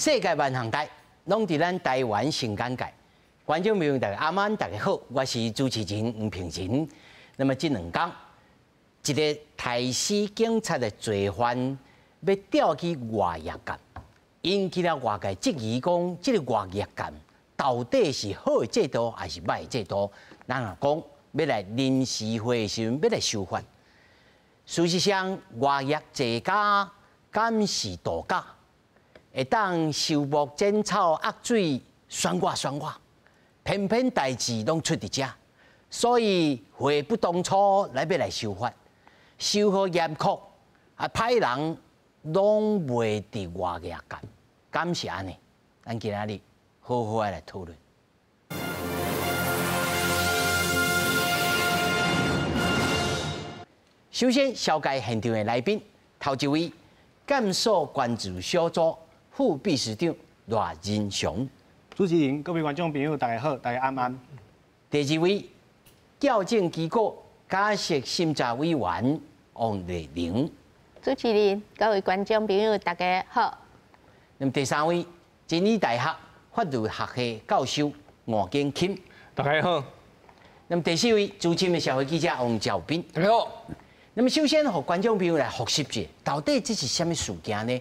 世界萬項代，攏佇咱台灣新簡介。觀眾朋友大家阿曼大家好，我是主持人黃平仁。那麼這兩天，一个刣死警察的罪犯欲調去外役監，引起了外界質疑，講這个外役監到底是好的制度還是䆀的制度？咱若講欲來臨時會的時陣欲來修法，事實上外役坐監敢是度假？會當修木剪草壓水選我選我，偏偏代誌攏出佇遮，所以悔不當初來欲來修法，修好嚴酷啊，歹人攏袂佇外役監，敢是按呢？咱今仔日好好來討論。首先，紹介現場的來賓，頭一位，監所關注小組副秘書長賴仁祥。主持人、各位觀眾朋友，大家好，大家晚安。第二位，矯正機構假釋審查委員王麗玲。主持人、各位觀眾朋友，大家好。那麼第三位，真理大學法律學系教授吳建欽。大家好。那麼第四位，資深的社會記者王兆斌。大家好。那麼首先，予觀眾朋友來複習一下，到底這是啥物事件呢？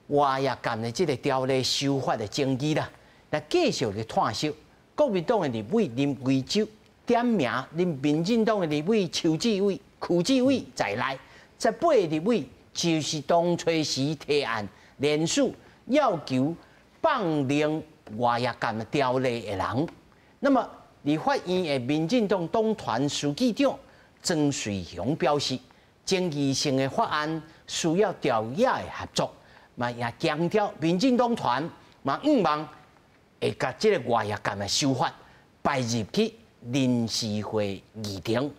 外役監的這个條例修法的爭議啦，來繼續咧嘆息。國民黨的立委林為洲點名，恁民進黨的立委邱志偉、柯志偉在內，18个立委就是當初時提案聯署要求放任外役監的條例的人。那麼，立法院的民進黨黨團書記長曾瑞雄表示，爭議性的法案需要朝野的合作。嘛也強調，民進黨團嘛向望會共這个外役監的修法擺入去臨時會議程，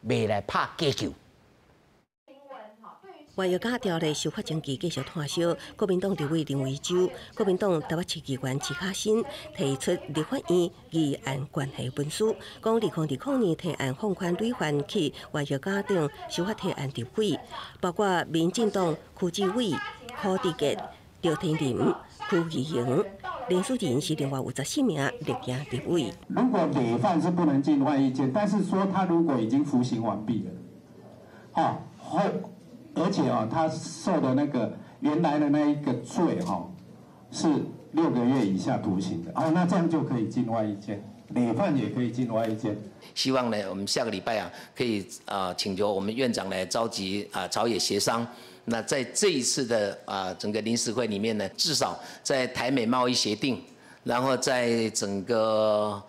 袂來拍假球。外役監條例修法爭議繼續湠燒，國民黨立委林為洲、國民黨台北市議員徐巧芯提出立法院議案關係文書，講2020年提案放寬累犯去外役監等修法提案立委，包括民進黨柯志偉、柯志杰、劉天林、柯義榮、連署人是另外有14名綠營立委。如果累犯是不能進外役監，但是說他如果已經服刑完畢了，哈後。而且啊，他受的那個原來的那一個罪哈，是6個月以下徒刑的哦，那這樣就可以進外役監，累犯也可以進外役監。希望呢，我們下個禮拜啊，可以啊請求我們院長來召集啊朝野協商。那在這一次的啊整個臨時會裡面呢，至少在台美貿易協定，然後在整個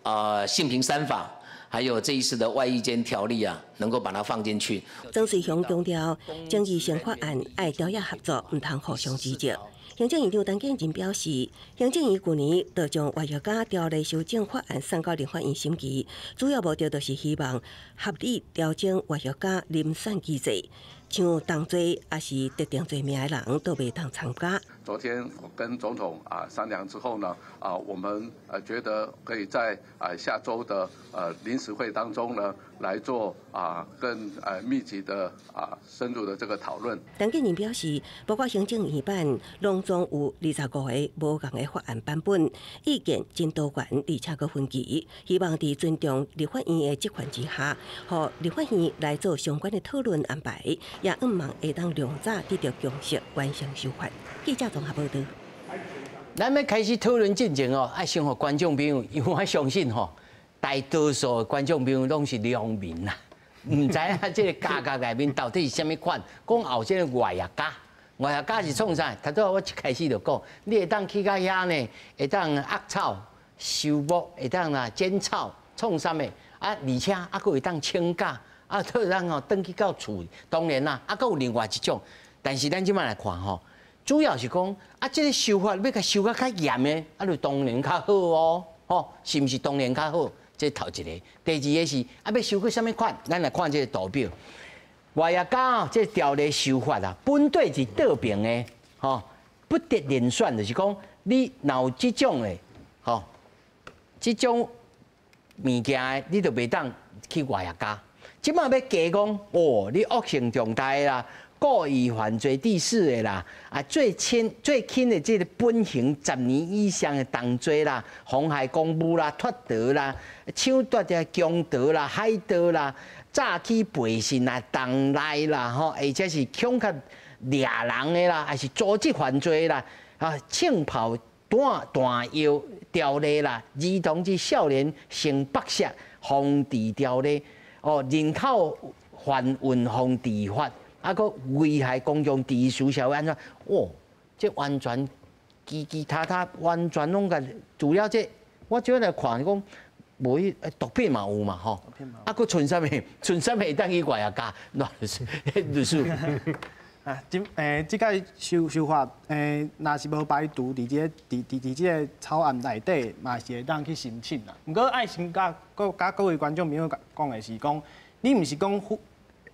啊性平三法。還有這一次的外役監條例啊，能夠把它放進去。曾瑞雄強調，爭議性法案愛朝野合作，毋通互相指責。行政院長陳建仁表示，行政院去年就將外役監條例修正法案送到立法院審議，主要目的就是希望合理調整外役監遴選機制，像同罪抑是特定罪名的人都袂當參加。昨天我跟總統啊商量之後呢，啊我們覺得可以在啊下週的臨時會當中呢來做啊更密集的啊深入的這個討論。陳建仁表示，包括行政院版攏總有25個無仝的法案版本，意見真多元，而且閣分歧，希望佇尊重立法院的職權之下，予立法院來做相關的討論安排，也向望會當量早得著共識，完成修法。記者綜合報導。咱欲開始討論進前哦，愛先予觀眾朋友，因為我相信吼，大多數的觀眾朋友攏是良民啦，毋知影這个監獄內面到底是啥物款。講後這个外役監，外役監是創啥？頭拄仔我一開始就講，你會當去到遐呢，會當壓草、修木，會當啊剪草，創啥物？啊，而且啊，閣會當請假，啊，閣會當吼轉去到厝。當然啦，啊，閣有另外一種，但是咱這擺來看吼。主要是講啊，這个修法欲共修甲較嚴的，啊，就當然較好哦，吼，是毋是當然較好？這頭一个，第二个是啊，欲修過啥物款？咱來看這个圖表，外役監這條例修法啊，本底是倒爿的，吼，不得遴選，就是講你若有這種的，吼，這種物件的，你就袂當去外役監。這擺欲加講，哦，你惡性重大啦，故意犯罪致死的啦，啊最輕最輕的這個本刑10年以上的重罪啦，妨害公務啦、脫逃啦、搶奪的強盜啦、海盜啦、詐欺背信啦、黨內啦，吼，或者是恐嚇掠人的啦，還是組織犯罪啦，啊，槍炮彈彈藥條例啦，兒童及少年性剝削防治條例，哦，人口販運防治法。啊，閣危害公共秩序社會安怎？哦，這完全其其他他完全攏共除了這，我這來看講，無彼毒品嘛有嘛吼。啊，閣賰啥物？賰啥物會當去外押監？律師，律師。啊，這這個修修法，若是無排除佇這個佇佇佇這個草案內底，嘛是會當去申請啦。毋過愛先佮各佮各位觀眾朋友講的是講，你毋是講符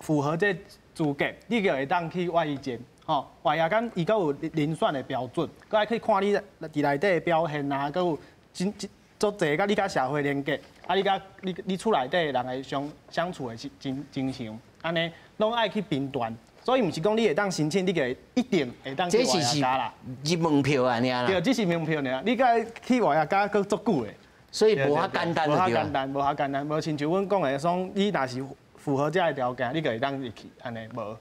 符合這資格，你就會當去外役監，吼，外役監伊閣有遴選的標準，閣愛去看你佇內底的表現啊，閣有真真足濟佮你佮社會連結，啊，你佮你你厝內底的人的相相處的情情形，按呢攏愛去評斷，所以毋是講你會當申請，你就一定會當去外役監啦。入門票按呢啦。對，只是門票爾，你閣去外役監閣足久的。所以無遐簡單。無遐簡單，無遐簡單，無親像阮講的，說你若是符合這个條件，你就會當入去，按呢無。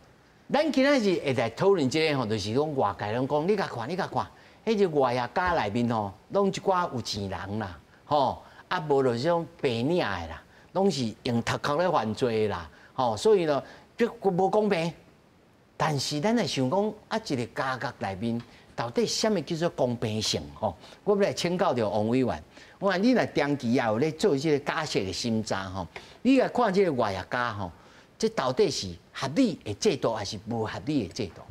咱今仔日會來討論這个吼，就是講外界攏講，你共看，你共看，彼個外押監內面吼，攏一寡有錢人啦，吼，啊無就是種白領的啦，攏是用頭殼咧犯罪的啦，吼，所以呢，這無公平。但是咱來想講，啊，一個監獄內面到底啥物叫做公平性？吼，我欲來請教著王委員，我講你若長期也有咧做這個假釋的審查吼，你來看這個外押監吼，這到底是合理的制度，還是無合理的制度？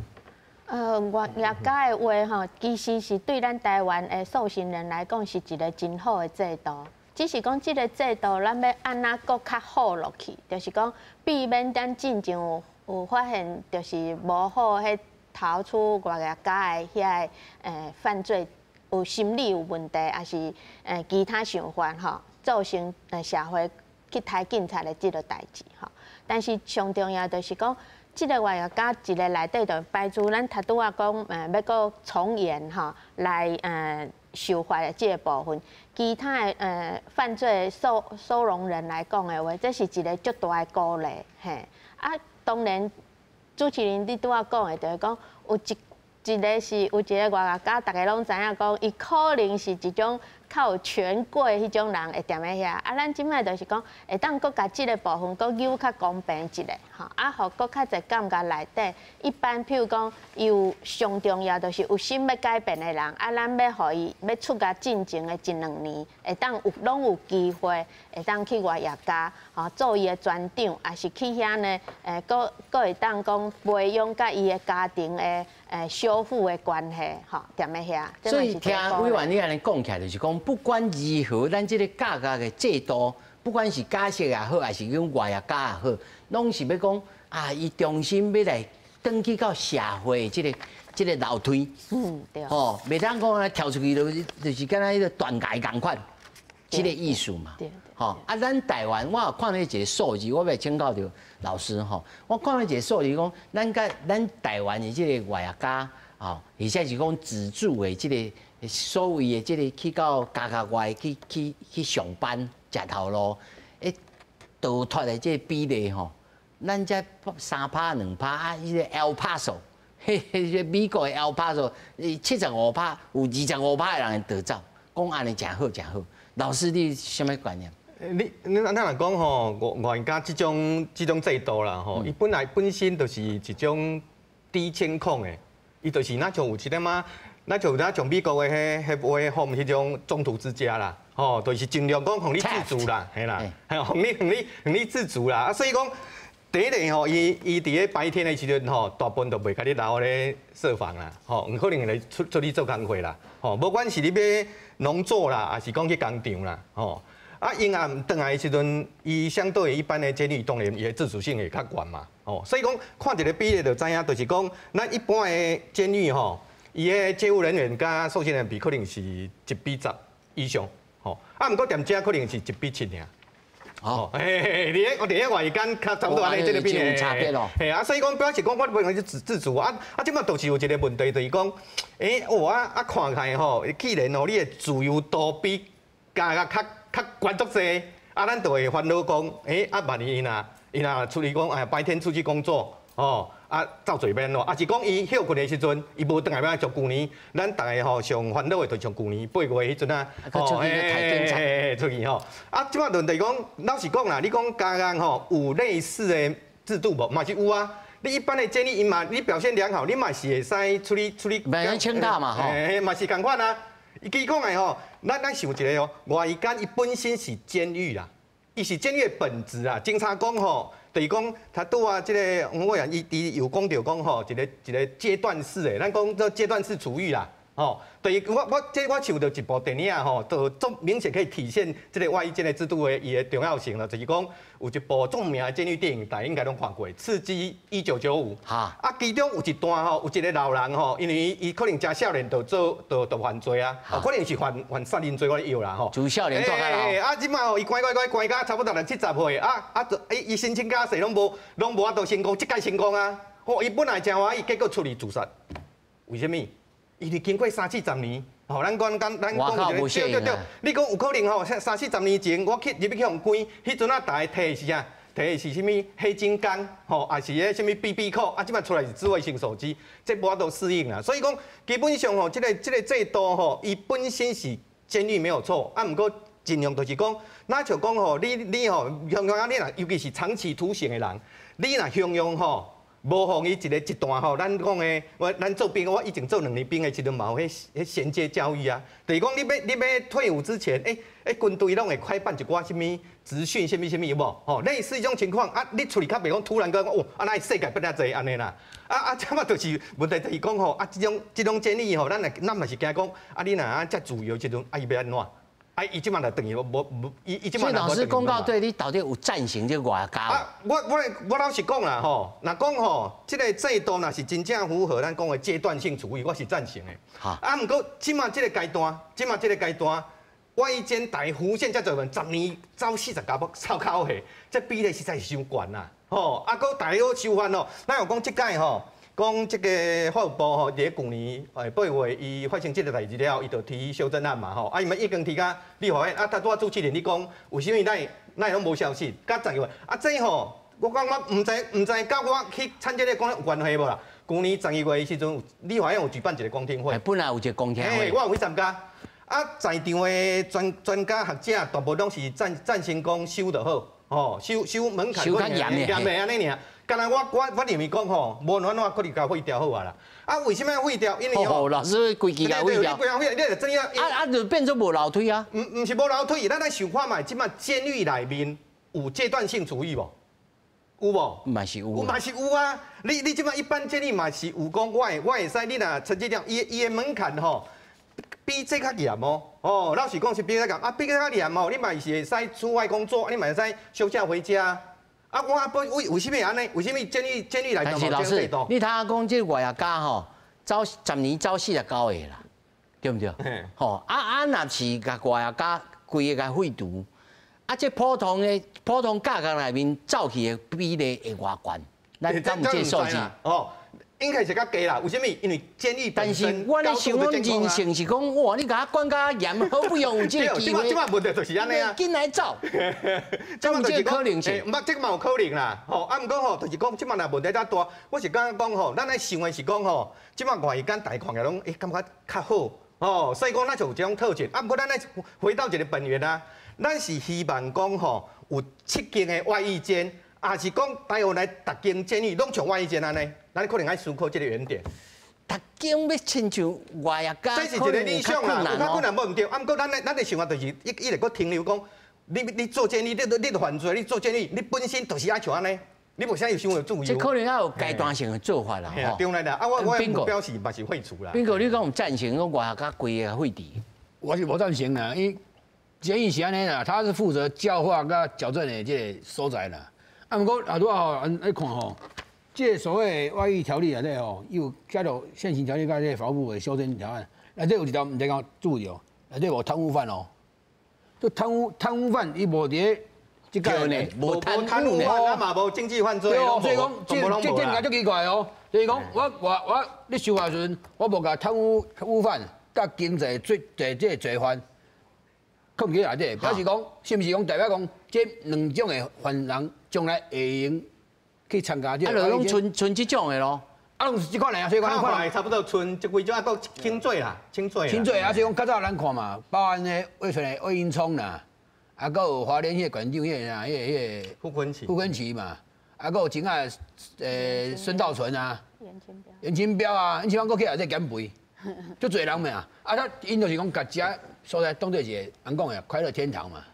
外押監的話吼，其實是對咱台灣的受刑人來講是一個真好的制度。只是講這個制度，咱欲按怎閣較好落去，就是講避免咱進前有有發現，就是無好彼逃出外押監的遐个犯罪有心理有問題，抑是其他想法吼，造成社會去刣警察的這個代誌吼。但是上重要就是講，這個外押監一個內底就排除咱頭拄仔講，欲閣從嚴吼來受罰的這個部分，其他的犯罪收收容人來講的話，這是一個足大的鼓勵嘿。啊，當然主持人你拄仔講的，就是講有一一個是有一個外押監，大家攏知影講，伊可能是一種較有權貴彼種人會踮咧遐。啊，咱這擺就是講，會當閣共這個部分閣扭較公平一下，吼，啊，予閣較濟感覺內底，一般譬如講，伊有上重要就是有心欲改變的人，啊，咱欲予伊欲出獄進前的一兩年，會當有攏有機會，會當去外押監，吼，做伊的專長，抑是去遐呢，閣閣會當講培養佮伊的家庭的修復的關係，吼，踮咧遐。所以聽委員你按呢講起來，就是講不管如何，咱這個監獄的制度，不管是假釋也好，還是講外押監也好，攏是欲講啊，伊重新欲來轉去到社會這個這個樓梯。對。吼，袂當講啊，跳出去就是敢若彼個斷崖仝款，這個意思嘛。對。吼，啊，咱台灣我有看到一個數字，我欲請教著老師吼。我看到一個數字講，咱佮咱台灣的這個外押監，吼，而且是講自主的這個所謂的這個去到監獄外去去去上班食頭路，欸，逃脫的這個比例吼，咱才3趴2趴啊，彼個 El Paso，彼彼美國的 El Paso，75趴有25趴的人會逃走，講按呢誠好誠好。老師你啥物觀念？你你咱若講吼，外外押這種這種制度啦吼，伊本來本身就是一種低監控的，伊就是若像有一點仔，若像若像美國的彼彼話放彼種中途之家啦，吼，就是盡量講予你自主啦，嘿啦，嘿，予你予你予你自主啦，啊，所以講第一個吼，伊伊佇咧白天的時陣吼，大部分都袂共你留咧舍房啦，吼，毋可能來出出去做工課啦，吼，無管是你欲農作啦，抑是講去工廠啦，吼。啊，陰暗轉來的時陣，伊相對一般的監獄當然伊的自主性會較懸嘛，吼，所以講看一個比例就知影，就是講咱一般的監獄吼，伊的監護人員佮受刑人比可能是1比10以上，吼，啊，毋過踮遮可能是1比7爾。哦，嘿，伫我伫咧外间較差不多按呢，這个比例差別咯。嘿，啊，所以講表示講，我本來就自自主啊，啊，這擺就是有一個問題，就是講，欸，我啊啊看起來吼，既然吼你的自由度比監獄較較懸足濟，啊，咱就會煩惱講，欸，啊，萬一伊若出去講，哎，白天出去工作，哦。啊，走做免咯，啊是講伊歇睏的時陣，伊無轉來欲像舊年，咱逐个吼上煩惱的就像舊年8月彼陣啊，吼，嘿，出去吼。啊，這擺問題講，老實講啦，你講監獄吼有類似的制度無？嘛是有啊。你一般的建議，伊嘛，你表現良好，你嘛是會使出去出去。免請假嘛吼。嘿，嘛是仝款啊。伊其實講的吼，咱想一个哦，外監伊本身是監獄啦，伊是監獄的本質啊。警察講吼。就是講，他拄啊，這个黃委員伊有講著講吼，一个一个階段式的，咱講做階段式處遇啦，吼。就是我這我想著一部電影吼，就足明顯可以體現這个外役監的制度的伊的重要性啦。就是講有一部著名的監獄電影，大家應該攏看過，《刺激1995》。哈。啊，其中有一段吼，有一个老人吼，因為伊可能誠少年就做就就犯罪啊，可能是犯殺人罪我咧藥啦吼。自少年帶較老。啊，這擺吼，伊關關關關甲差不多六七十歲，啊啊，伊伊申請較濟攏無攏無法度成功，這擺成功啊！吼，伊本來誠歡喜，結果出去自殺。為啥物？因為經過三四十年，吼，咱講咱咱講一個對對對，你講有可能吼，三四十年前我去入去予人關，彼陣啊，逐家提的是啥？提的是啥物黑金剛，吼，抑是彼啥物 BB 扣，啊，這擺出來是智慧型手機，這無法度適應啦。所以講，基本上吼，這個制度吼，伊本身是監獄沒有錯，啊，毋過盡量就是講，若像講吼，你吼，雄雄啊，你若尤其是長期徒刑的人，你若雄雄吼。無予伊一个一段吼，咱講的，我咱做兵，我以前做兩年兵的時陣嘛有彼彼銜接教育啊，就是講你欲你欲退伍之前，欸欸軍隊攏會開辦一寡啥物職訓，啥物啥物有無？吼，類似這種情況啊，你出去較袂講突然間哦，啊哪世界變遮濟按呢啦？啊啊，這擺就是問題就是講吼，啊這種這種建議吼，咱若咱嘛是驚講，啊你若啊遮自由時陣，啊伊欲按怎？啊，伊這擺若轉去無無，伊伊這擺所以老師公告對你到底有贊成這個外交？啊，我我老實講啦吼，若講吼，這个制度若是真正符合咱講的階段性處遇，我是贊成的。啊，毋過這擺這个階段，這擺這个階段，我以前大浮現遮濟人，10年走49歲，這比例實在是傷懸啦。吼，啊，閣大家修法吼，咱有講這擺吼。講這个法務部吼，佇咧舊年8月，伊發生這个代誌了後，伊就提修正案嘛吼，啊，伊嘛已經提到立法院，啊，拄仔主持人你講，為啥物咱咱攏無消息？甲10月，啊，這吼，我感覺毋知毋知佮我去參這个講有關係無啦？舊年12月的時陣，立法院有舉辦一個公聽會，本來有一個公聽會，我有去參加，啊，在場的專家學者大部分攏是贊成講修就好，吼，修修門檻，修較嚴的，嚴的按呢爾。敢若我認為講吼，無論按怎，閣是共廢掉好啊啦。啊，為啥物廢掉？因為吼，老師規矩共廢掉。你規你就知影。啊啊，就變做無樓梯啊？毋毋是無樓梯，咱來想看覓，這擺監獄內面有階段性處遇無？有無？嘛是有。嘛是有啊！你這擺一般監獄嘛是有講，我會使，你若成績了，伊伊的門檻吼，比這較嚴哦。哦，老實講是比這較嚴，啊，比這較嚴哦，你嘛是會使出外工作，你嘛會使休假回家。啊，我不為為啥物按呢？為啥物監獄監獄內但是老師，你頭仔講這個外家吼，走10年走49個啦，對毋對？吼啊啊，若是共外家規个共廢除，啊，這普通的普通監獄內面走去的比例會偌懸？咱敢有這個數字？哦，應該是較低啦。為啥物？因為監獄但是我咧想講人性是講，哇！你共我管較嚴，好不容易有這個機會，這擺問題就是按呢啊，緊來走，這有這個可能性？毋捌，這個嘛有可能啦。吼，啊，毋過吼，就是講這擺若問題較大，我是感覺講吼，咱愛想的是講吼，這擺外間大看起來攏會感覺較好，吼，所以講咱就有這種特權。啊，毋過咱愛回到一個本源啊，咱是希望講吼，有七間的外役監，抑是講台灣來逐間監獄攏像外役監按呢？咱可能愛思考這個原點。逐間欲親像外役監，這是一個理想啦，有較困難無毋對。啊，毋過咱的想法就是一一直閣停留講，你做監獄，你你犯罪，你做監獄，你本身就是愛像按呢，你無啥有傷有自由。這可能還有階段性的做法啦，吼。對啦，啊，我的目標是嘛是廢除啦。彬哥，你敢有贊成講外役監規个廢除？我是無贊成啦，因為監獄是按呢啦，他是負責教化佮矯正的這個所在啦。啊，毋過啊，拄仔吼，按看吼。這個所謂外役條例內底吼，有加入現行條例佮這個法務部的修正條案，內底有一條毋知敢注意哦，內底無貪污犯哦。這貪污貪污犯伊無佇咧這個呢，無貪污啊嘛，無經濟犯罪。對哦，所以講，這這點足奇怪哦。所以講，我你修法時陣，我無共貪污污犯佮經濟罪罪這個罪犯，放佇內底，表示講，是毋是講代表講，這兩種的犯人將來會用去參加這個？啊，就攏賰賰這種的咯。啊，攏是這款的啊，所以講看來差不多賰這幾種啊，閣輕罪啦，輕罪。輕罪啊，所以講較早咱看嘛，包含彼魏傳的魏應充啦。啊，閣有花蓮彼個縣長彼個啊，彼個傅昆萁，傅昆萁嘛，啊，閣有前仔孫道存啊，顏清標啊，𪜶這擺閣起來咧減肥，足濟人嘛，啊，他𪜶就是講共遮所在當做一個人講的快樂天堂嘛，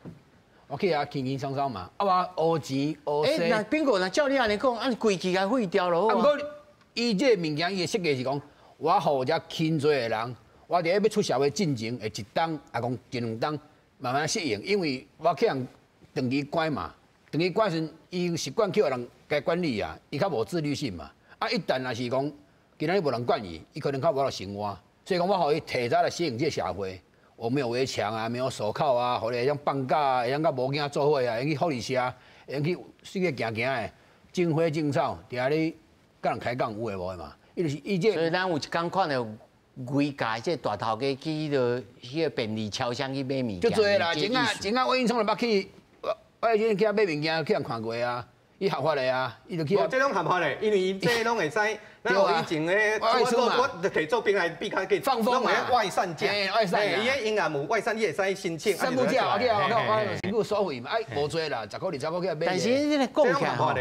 我去遐輕輕鬆鬆嘛，啊，我烏錢烏西。欸，那邊個若照你按呢講，按規矩共廢掉咯。啊，毋過伊這個物件伊的設計是講，我予遮輕罪的人，我佇咧欲出社會進前，會一冬，抑講一兩冬。慢慢適應，因為我去予長期關嘛，長期關時，伊習慣去予人共管理啊，伊較無自律性嘛。啊，一旦若是講今仔日無人管伊，伊可能較無法度生活。所以講，我予伊提早來適應這個社會，我沒有圍牆啊，沒有手銬啊，予伊會當放假啊，會當佮某囝做伙啊，會去福利社，會去四界行行的，種花種草，佇遐咧佮人開講有的無的嘛。伊就是伊這個。所以咱有一工看著。規家這大頭家去彼個便利超商去買物件，足濟啦！前仔前仔魏應充就捌去，我以前去遐買物件，去予人看過啊，伊合法的啊，伊就去。這攏合法的，因為伊這攏會使。咱以前咧，我我提做兵來比較緊，放風嘛，外散價，外散。伊彼應該有外散，你會使申請。三不價，我去啊，我辛苦收費嘛，哎，無濟啦，10塊20塊去遐買。但是你這個講起來吼，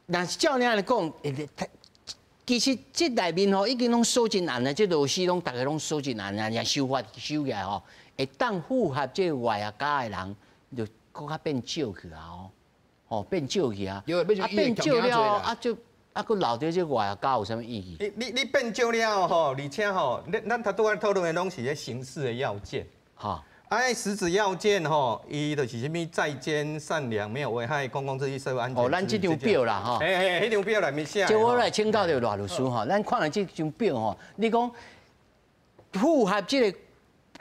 若是照你按呢講，其實這內面吼已經攏鎖真嚴啊，這螺絲攏逐个攏鎖真嚴啊，也修法修起來吼，會當符合這個外家的人，就閣較變少去啊哦，吼變少去啊，啊變少了啊就啊閣留佇這外家有啥物意義？你變少了吼，而且吼，咱頭拄仔討論的攏是咧形式的要件，哈。啊，實質要件吼，伊就是啥物在監善良，沒有危害公共秩序、社會安全。哦，咱這張表啦，吼。嘿嘿，彼張表內面寫。這我來請教著賴律師吼，咱看了這張表吼，你講符合這個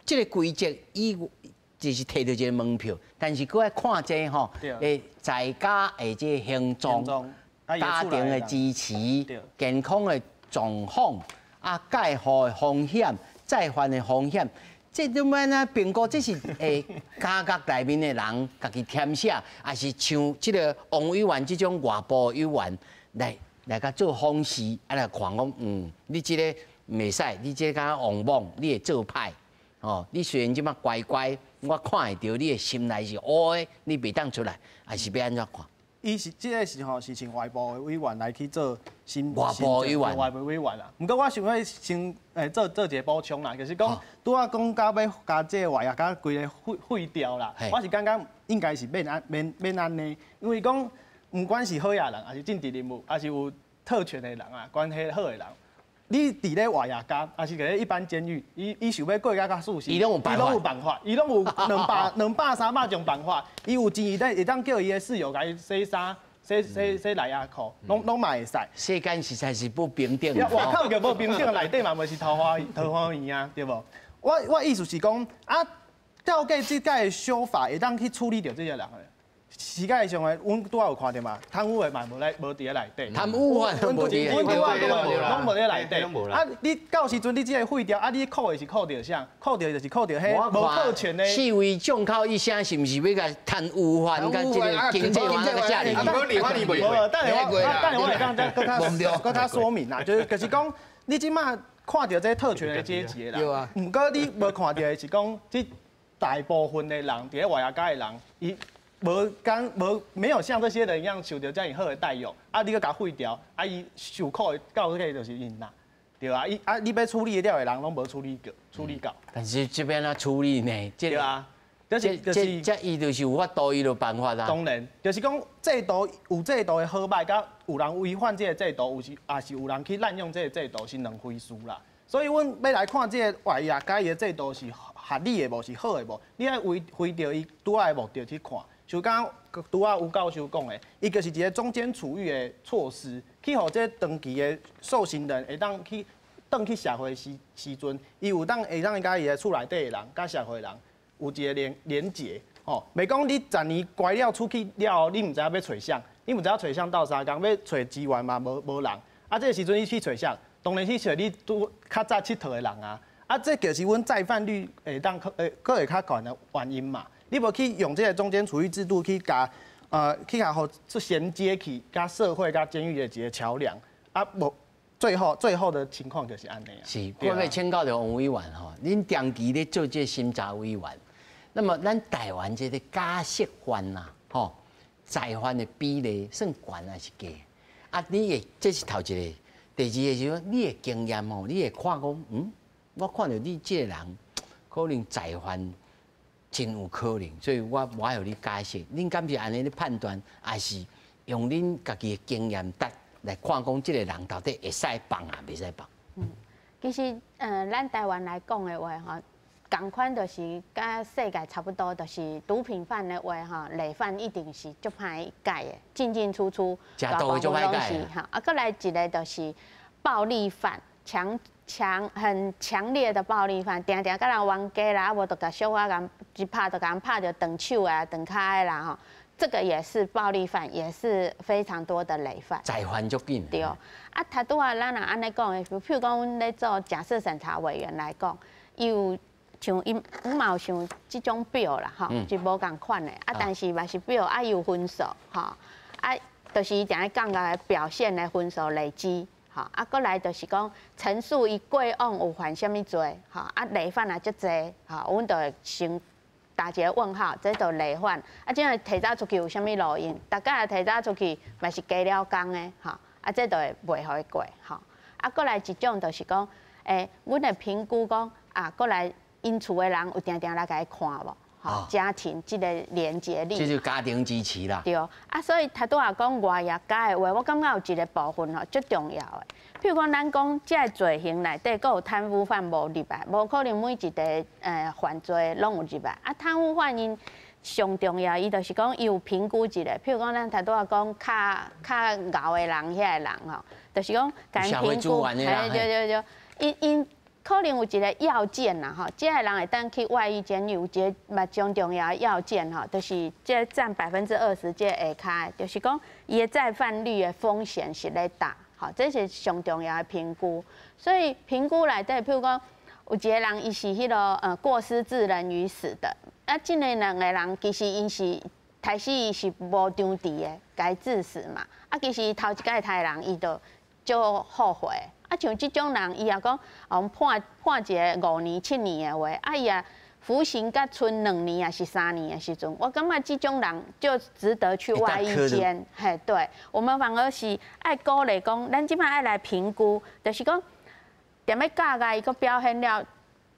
規則，伊就是提著一個門票，但是閣愛看這吼，在家的這個行蹤、家庭的支持、健康的狀況、啊，介護的風險、再犯的風險。這怎麼呢？評估這是監獄內面的人家己填寫，還是像這個王委員這種外部委員來共做訪視，啊來看講，你這個袂使，你這個敢王莽，你會做歹，哦，你雖然這馬乖乖，我看會著你的心內是烏的，你袂當出來，還是欲按怎看？伊是這個是吼，是請外部的委員來去做審外部委員，外部委員啦。毋過我想欲先做一個補充啦，就是講拄仔講到欲共這個外押共規个廢掉啦。我是感覺應該是免按呢，因為講毋管是好野人，抑是政治人物，抑是有特權的人啊，關係好的人，你佇咧外押監，抑是佇咧一般監獄，伊想欲過較較舒適，伊攏有辦法，伊攏有辦法，伊攏有200、300種辦法，伊有錢，伊會當叫伊的室友共伊洗衫、洗洗洗內仔褲，攏嘛會使。世間實在是不平等。外口就無平等，內底嘛袂是桃花源啊，對無？我意思是講，啊，到底這屆修法會當去處理著這些人的？時間上的，阮拄仔有看著嘛，貪污的嘛無來，無佇咧內底。貪污犯無佇，阮拄仔攏無佇咧內底。啊，你到時陣你這個廢掉，啊，你扣的是扣著啥？扣著就是扣著彼無特權的。四位眾口一聲，是毋是欲共貪污犯佮這個經濟犯佮遮爾？無，等下我會講再閣較說明啦，就是講，你這馬看著這特權的階級的人，毋過你無看著的是講，這大部分的人佇咧外押監的人，伊。無講無沒有像這些人一樣受著遮爾好的待遇，啊，你閣共廢掉，啊，伊受苦的到尾就是𪜶啦，對啊，伊啊，你欲處理了的人攏無處理過，處理到。但是這欲按怎處理呢？對啊，就是這伊就是有法度，伊就辦法啦。當然，就是講制度有制度的好歹，佮有人違反這個制度，有時也是有人去濫用這個制度是兩回事啦。所以，阮欲來看這個外押佮伊的制度是合理的無，是好的無？你愛圍繞著伊拄仔的目的去看。就剛剛拄仔吳教授講的，伊就是一個中間處遇的措施，去予這長期的受刑人會當去轉去社會時陣，伊有當會當佮伊的厝內底的人、佮社會人有一個連結，吼，袂講你10年關了出去了後，你毋知影欲揣誰，你毋知影揣誰鬥相共，欲揣資源嘛無無人。啊，這个時陣你去揣誰？當然去揣你拄較早𨑨迌的人啊。啊，這就是阮再犯率會當會閣會較懸的原因嘛。你無去用這个中間處遇制度去共去共予做銜接去，佮社會佮監獄的一个橋梁。啊，無最後最後的情況就是按呢啊。是，我欲請教著王委員吼，恁長期咧做這个審查委員，那麼咱台灣這个假釋犯啊，吼，再犯的比例算懸還是低？啊，你會這是頭一个，第二个是講你的經驗吼，你會看講，我看著你這个人可能再犯真有可能，所以我無愛予你假釋。恁敢是按呢咧判斷，還是用恁家己的經驗值來看講，這个人到底會使放抑袂使放？其實，咱台灣來講的話，吼，仝款就是佮世界差不多，就是毒品犯的話，吼，累犯一定是足歹改的，進進出出，食毒的足歹改。吼，啊，閣來一个就是暴力犯，強強很強烈的暴力犯，定定佮人冤家啦，啊無就共小可共一拍就共人拍著斷手啊、斷跤的啦，吼。這個也是暴力犯，也是非常多的累犯。再犯足緊。對，啊，頭拄仔咱若按呢講的，譬如講，阮咧做假釋審查委員來講，伊有像伊，阮嘛有像這種表啦，吼，就無仝款的，啊，但是嘛是表，啊，伊有分數，吼，啊，就是伊定愛講個表現的分數累積，吼，啊，閣來就是講陳述伊過往有犯啥物罪，吼，啊，累犯也足濟，吼，阮就會先打一个問號，這就累犯。啊，這樣提早出去有啥物路用？逐家提早出去嘛是加了工的，吼，啊，這就會袂予伊過，吼。啊，閣來一種就是講，阮會評估講，啊，閣來𪜶厝的人有定定來共伊看無？吼，家庭這个連結力。這就家庭支持啦。對，啊，所以頭拄仔講外傭家的話，我感覺有一个部分吼，足重要的。譬如講，咱講這个罪行內底，閣有貪污犯無入來，無可能每一个犯罪攏有入來。啊，貪污犯𪜶上重要，伊就是講伊有評估一個。譬如講，咱頭拄仔講較較𠢕的人，遐个人吼，就是講共𪜶評估，嘿，對對對，𪜶可能有一个要件啦，吼，這个人會當去外役監獄，有一个嘛真重要的要件吼，就是這佔20%這个下跤，就是講伊的再犯率的風險是咧大，吼，這是上重要的評估。所以評估內底，譬如講有一个人伊是彼个過失致人於死的，啊，這个兩个人其實𪜶是刣死伊是無張治的，共伊致死嘛，啊，其實伊頭一擺刣人，伊就足後悔。啊，像這種人，伊若講，哦，判判一个5年、7年的話，啊，伊若服刑甲賰2年抑是3年的時陣，我感覺這種人就值得去外役監。嘿，對，我們反而是愛鼓勵講，咱這擺愛來評估，就是講，踮咧教育伊閣表現了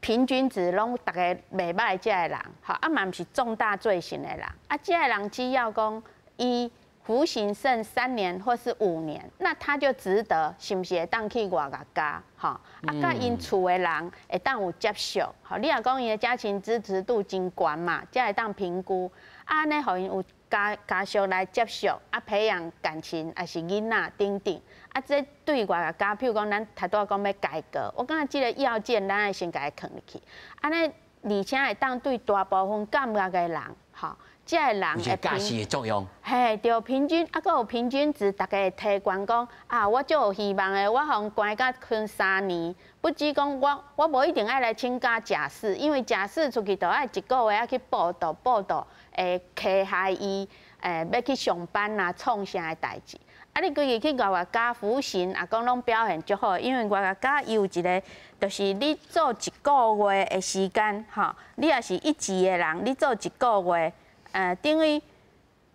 平均值攏逐个袂䆀這个人，吼，啊嘛毋是重大罪行的人，啊，這个人只要講伊服刑剩3年或是5年，那他就值得，是毋是會當去外國加？吼，啊，佮𪜶厝的人會當有接觸，吼，你若講伊的家庭支持度真懸嘛，才會當評估，啊，按呢，予𪜶有家家屬來接觸，啊，培養感情，抑是囡仔等等，啊，這對外國家，譬如講咱頭拄仔講欲改革，我感覺這个要件咱愛先共伊囥入去，按呢，而且會當對大部分監獄的人，吼。這个人會教示的作用。嘿，對，平均啊，閣有平均值，逐家會提懸講啊，我足有希望的，我予𪜶關甲賰3年，不止講我，我無一定愛來請假假釋，因為假釋出去就愛一個月愛去報到，報到會期害伊，欲去上班啊，創啥的代誌。啊，你規日去外國家服刑，也講攏表現足好，因為外國家伊有一个，就是你做一個月的時間，吼，你若是一級的人，你做一個月。等於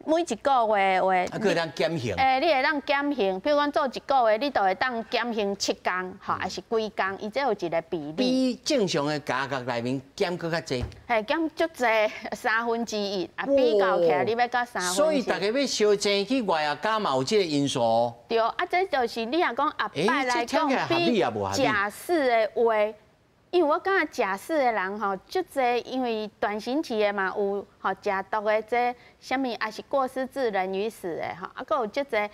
每一個月的話，啊，閣會當減刑。你會當減刑，譬如講做一個月，你就會當減刑7工，吼，抑是幾工？伊這有一個比例。比正常的監獄內面減閣較濟。嘿，減足濟，1/3，啊，比較起來，你欲到三分。所以逐家欲相爭去外國監嘛有這个因素。對，啊，這就是你若講後擺來講，比假釋的話。因為我感覺假釋的人吼，足濟，因為斷刑期的嘛有吼，食毒的這啥物，抑是過失致人於死的吼，啊，閣有足濟，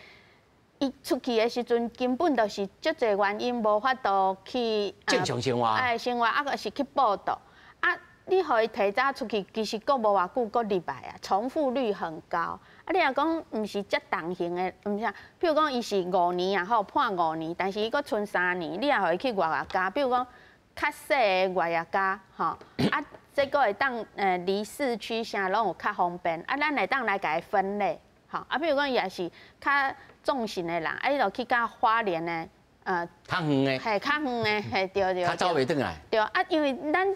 伊出去的時陣根本就是足濟原因無法度去正常生活，哎，生活啊，閣是去報到啊。你予伊提早出去，其實閣無偌久閣入來啊，重複率很高。啊，你若講毋是遮重刑的，毋是啊，譬如講伊是五年也好，判五年，但是伊閣賰三年，你也予伊去外外監，比如講較細的外外監，吼，啊，這閣會當離市區啥攏有較方便，啊，咱會當來共伊分類，吼，啊，比如講伊也是較重刑的人，啊，伊就去佮花蓮的，較遠的，嘿，較遠的，嘿，對對。較走袂轉來。對啊，因為咱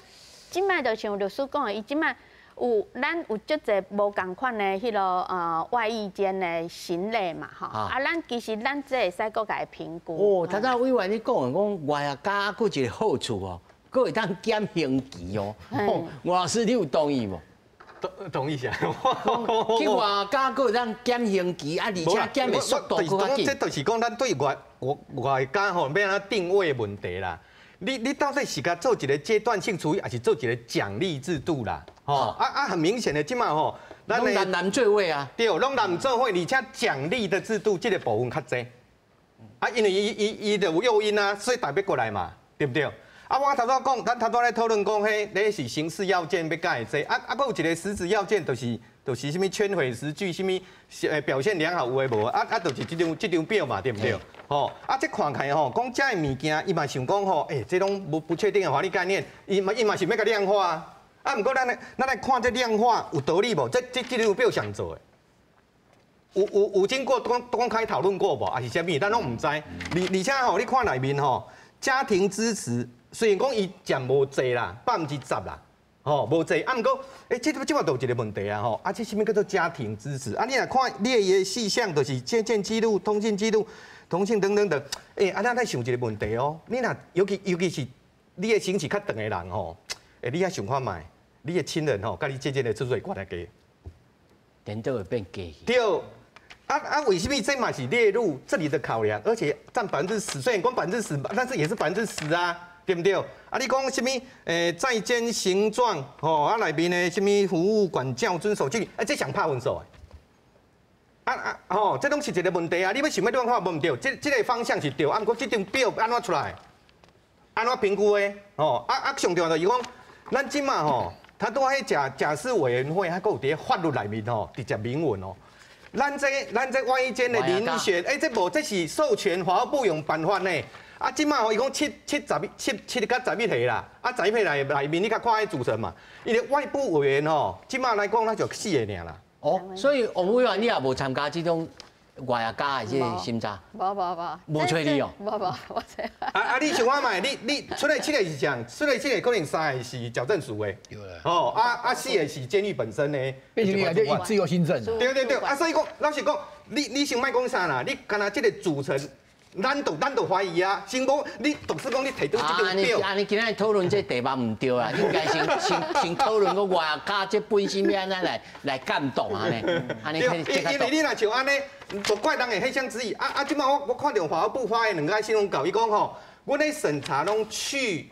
這擺就像律師講的，伊這擺有咱有足濟無仝款的彼个外役監的刑類嘛，吼，啊，咱其實咱這會使閣共伊評估。哦，頭先委員你講的講外監閣一個好處哦，閣會當減刑期哦。吳老師，你有同意無？同意啥？去外監閣會當減刑期，啊，而且減的速度閣較緊。這就是講咱對外外外監吼，欲按怎定位的問題啦。你到底是共做一个階段性處理，抑是做一个獎勵制度啦？吼啊啊！很明顯的，這馬吼，咱的男做伙啊，對，攏男做伙，而且獎勵的制度這个部分較濟。啊，因為伊伊伊就有誘因啊，所以特別過來嘛，對不對？啊，我頭拄講，咱頭拄咧討論講，彼那是刑事要件欲改這，啊啊，閣有一个實質要件，就是啥物圈匪實據，啥物表現良好有的無？啊啊，就是這張表嘛，對不對？吼，啊，這看起來吼，講這个物件，伊嘛想講吼，欸，這攏無不確定的法律概念，伊嘛是欲共量化啊。啊，毋過咱來看這量化有道理無？這張表誰做的？有經過公開討論過無？抑是啥物？咱攏毋知。而且吼，你看內面吼，家庭支持雖然講伊佔無濟啦，10%啦，吼無濟。啊，毋過，欸，這馬就有一個問題啊，吼，啊，這啥物叫做家庭支持？啊，你若看你的細項，就是接見記錄、通訊記錄、通訊等等等。欸，啊，咱來想一個問題哦，你若尤其是你的刑期較長的人吼，欸，你愛想看覓，你的親人吼，佮你接見的次數會懸來低，顛倒會變低。對。啊啊！為什麼這嘛是列入這裡的考量？而且佔10%，雖然講百分之十，但是也是百分之十啊，對不對？啊，你講啥物？在監形狀吼，啊內面的啥物服務管教遵守紀律，啊，這誰拍分數的？啊啊吼，這攏是一個問題啊！你欲想欲亂看無毋對，這個方向是對，啊，毋過這張表按怎出來？按怎評估的？吼啊啊！上重要就是講，咱這馬吼，他拄彼假釋委員會，還閣有佇法律內面吼，直接明文哦。咱這外役監的遴選，欸，這無，這是授權法務部用辦法呢。啊，這馬吼，伊講七七十一七七甲十一個啦，啊，十一個內面你較看彼組成嘛。伊的外部委員吼，這馬來講，咱就四个爾啦。哦，所以王委員你也無參加這種外監的這個審查？無無無。無揣你哦。無無無揣。啊啊！你想看覓？你出來七个是啥？出來七个可能三个是矯正署的。對啦。哦，啊啊，四个是監獄本身的。變成你這自由心證。對對對，啊，所以講，老實講，你先莫講啥啦，你干焦這個組成，咱都懷疑啊。先講，你就是講你提到這張表。啊，你今仔討論這題目毋對啦，應該先討論個外監這本身欲按怎來監督按呢？按呢。因為你若像按呢，就怪人會彼項質疑。啊啊！這擺我看著法務部發的兩個新聞稿，伊講吼，阮咧審查攏去，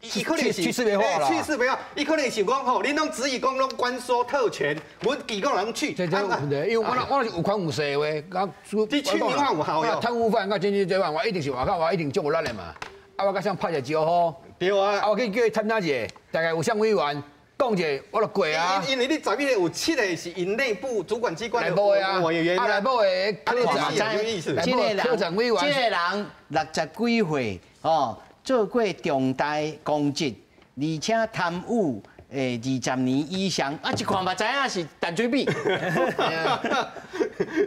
伊可能是去識別化啦。去識別化，伊可能想講吼，恁攏質疑講攏關說特權，阮機構人去。這問題，因為我是有權有勢的話，啊，這去名化有效用。貪污犯佮經濟罪犯，我一定是外口，我一定足有力的嘛。啊，我佮誰拍一個招呼？對啊。啊，我去叫伊參加一下，大概有啥委員講一下，我就過啊。因為你11个有七个是𪜶內部主管機關內部的啊，委員啊，內部的科長，這個人，科長委員，這個人60幾歲，哦，做過重大公職，而且貪污20年以上，啊，一看嘛知影是陳水扁。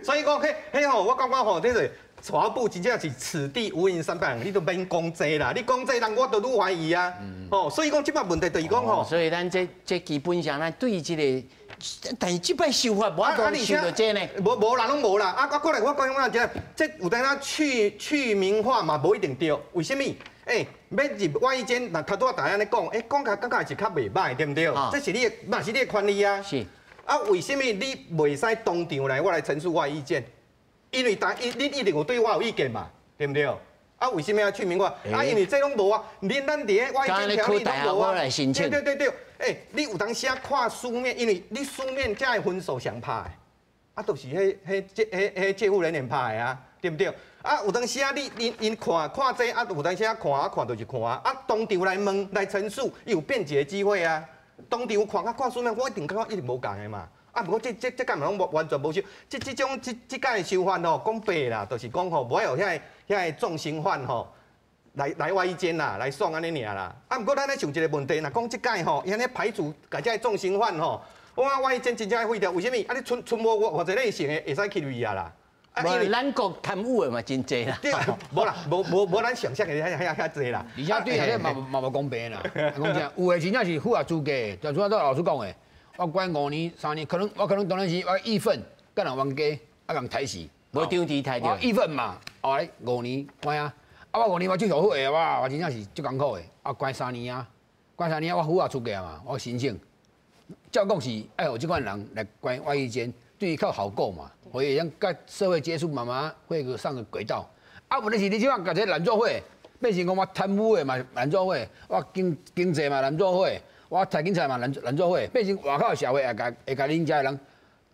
所以講，彼吼，我感覺吼，這個法務部真正是此地無銀三百兩，你都免講這啦，你講這人我都愈懷疑啊。哦，所以講這擺問題就是講吼，所以咱這基本上咱對這個，但是這擺修法無法度修著這呢。無無啦，攏無啦。啊啊，過來我講講這，這有當仔去名化嘛，無一定對。為啥物？欸，欲入外役監，若頭拄仔大家按呢講，欸，講起來感覺是較袂䆀，對毋對？這是你的，嘛是你的權利啊。是。啊，為啥物你袂使當場來，我來陳述我的意見？因為大，你一定有對我有意見嘛，對毋對？啊，為啥物要去名化？啊，因為這攏無啊，連咱佇咧外役監條例攏無啊。對對對對，欸，你有當時啊看書面，因為你書面才會分數誰拍的，啊，就是彼戒護人員拍的啊，對毋對？啊，有當時啊，你𪜶看看這啊，有當時啊看啊看就是看啊，啊，當場來問來陳述，伊有辯解機會啊。當場看甲看順眼，我一定感覺一定無仝的嘛。啊，毋過這敢若攏完全無修，這這種這這屆的修法吼，講白啦，就是講吼，無愛予遐個重刑犯吼來外役監啦，來爽按呢爾啦。啊，毋過咱咧想一個問題，若講這屆吼，伊按呢排除共這个重刑犯吼，我講外役監真正愛廢掉，為啥物？啊，你賰賰無偌濟類型的會使去入去啊啦。啊，因為咱國貪污的嘛真濟啦。對，無啦，無咱想象的遐濟啦。而且對遐嘛無公平啦。講真，有的真正是符合資格，就像拄老師講的，我關5年、3年，可能我可能當然是我義憤，佮人冤家，啊共刣死。無張持刣著。義憤嘛，後來五年關啊，啊我5年我足後悔的，我真正是足艱苦的，啊關三年啊，關三年我符合資格嘛，我申請。照講是愛予這款人來關外役監，對伊較有效果嘛。會會當佮社會接觸，慢慢會個上個軌道。啊，問題是你這擺共這濫做伙，變成講我貪污的嘛濫做伙，我經濟嘛濫做伙，我刣警察嘛濫做伙，變成外口社會會共會共恁遮的人，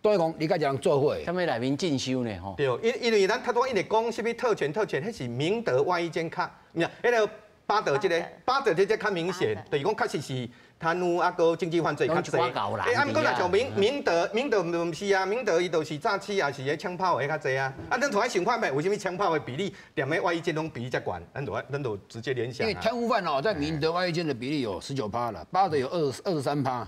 等於講你佮這人做伙。啥物內面進修呢？吼。對，因為咱頭拄仔一直講啥物特權特權，彼是明德外役監較，毋是，彼個八德這個八德這個較明顯，就是講確實是貪污啊，閣經濟犯罪較濟。欸，啊，毋過若像明德毋是啊，明德伊就是詐欺，也是彼槍炮的較濟啊。啊，咱突然想看覓，為啥物槍炮的比例踮咧外役監攏比例遮懸？咱就直接聯想。因為貪污犯哦，在明德外役監的比例有19%啦，八德有23%，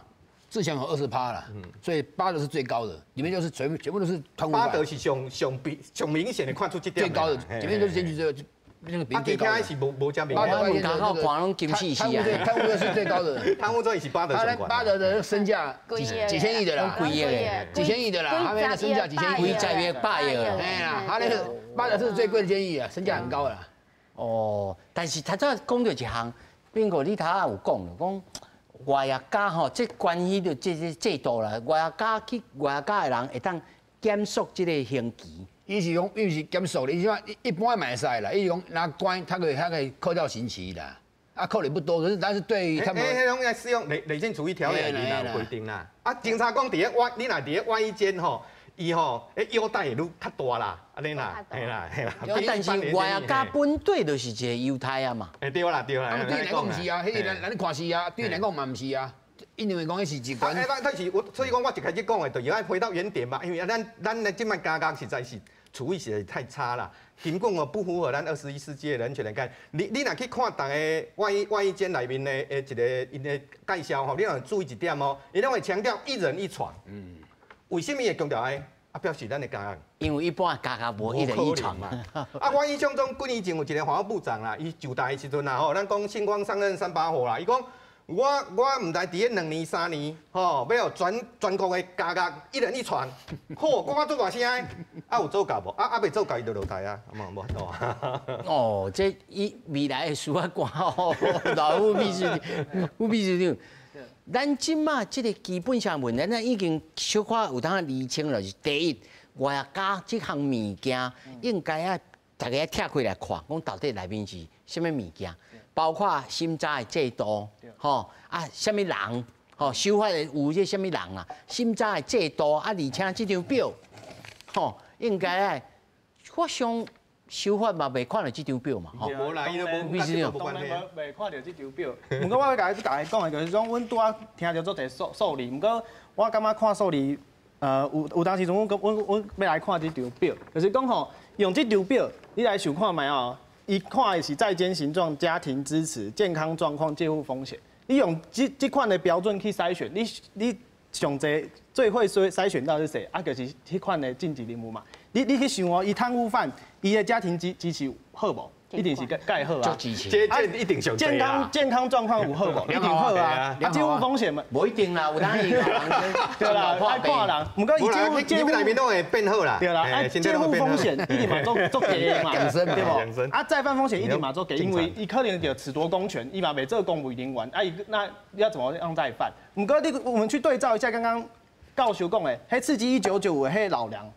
自強有20%啦，所以八德是最高的，裡面就是全部都是貪污犯。八德是上上比上明顯的看出這點。最高的，裡面就是檢舉這個。那個比例最高的。是無遮明顯。八德剛好看攏金絲絲啊。貪污的是最高的。貪污罪是八德上懸。八德的身價幾千億的啦，幾億，幾千億的啦，他們的身價幾千億，幾十億、百億。哎呀，他那個八德是最貴的監獄啊，身價很高啦。哦，但是頭先講著一項，斌哥你頭仔有講，講外役家吼，這關係著這個制度啦，外役家去外役家的人會當減縮這個刑期。伊是講，伊是減縮的，伊是講一般嘛會使啦。伊是講若關，他可以扣掉刑期啦，啊，扣的不多，可是但是對於他們，彼攏愛適用累進主義條例裡面有規定啦。啊，警察講佇咧外，你若佇咧外役監吼，伊吼，彼腰帶會愈較大啦，按呢啦，嘿啦，嘿啦。啊，但是外役家本底就是一個猶太啊嘛。欸，對啦，對啦。對伊來講毋是啊，彼個咱咧看是啊，對伊來講嘛毋是啊。因為講彼是一關。啊，但是我所以講，我一開始講的，就是愛回到原點嘛，因為咱的這擺監獄實在是處遇實在是太差啦，根本哦不符合咱21世紀的人權的概念。你若去看逐个外役監內面的一個𪜶的介紹吼，你若注意一點哦，伊攏會強調一人一床。為啥物會強調按呢？啊，表示咱的監獄。因為一般監獄無一人一床嘛。啊，我印象中幾年前有一個法務部長啦，伊就台的時陣啦吼，咱講新光上任三把火啦，伊講。我毋知佇咧2年3年，吼，欲予全國的監獄一人一床，好，講啊足大聲的，啊有做到無？啊啊未做到，伊就落台啊，無法度啊。哦，這伊未來的事啊，關吼，老副秘書副秘書長，咱這馬這個基本上問題，咱已經小可有當釐清了，是第一，外役家這項物件應該愛大家拆開來看，講到底內面是啥物物件。包括審查的制度，吼啊，啥物人，吼修法的有這啥物人啊？審查的制度啊，而且這張表，吼應該愛，我想修法嘛袂看著這張表嘛，吼。無啦，伊都無，當然無袂看著這張表。毋過我欲共伊講的，就是講，阮拄仔聽著足濟數字，毋過我感覺看數字，有當時陣，阮欲來看這張表，就是講吼，用這張表，你來想看覓哦。伊看的是在監刑狀、家庭支持、健康狀況、戒護風險。你用這款的標準去篩選，你上濟最會篩選到是誰？啊，就是彼款的政治人物嘛。你去想哦，伊貪污犯，伊的家庭支持好無？一定是蓋好啊。這一定上健康狀況有好無？一定好啊。啊，戒護風險嘛？無一定啦，有當伊對啦，愛看人。毋過伊戒護內面攏會變好啦。對啦，啊，戒護風險一定嘛足足低的嘛，對無？啊，再犯風險一定嘛足低，因為伊可能著褫奪公權，伊嘛袂做公務人員，啊，伊那要怎麼樣再犯？毋過你我們去對照一下剛剛教授講的，彼刺激1995的彼老梁，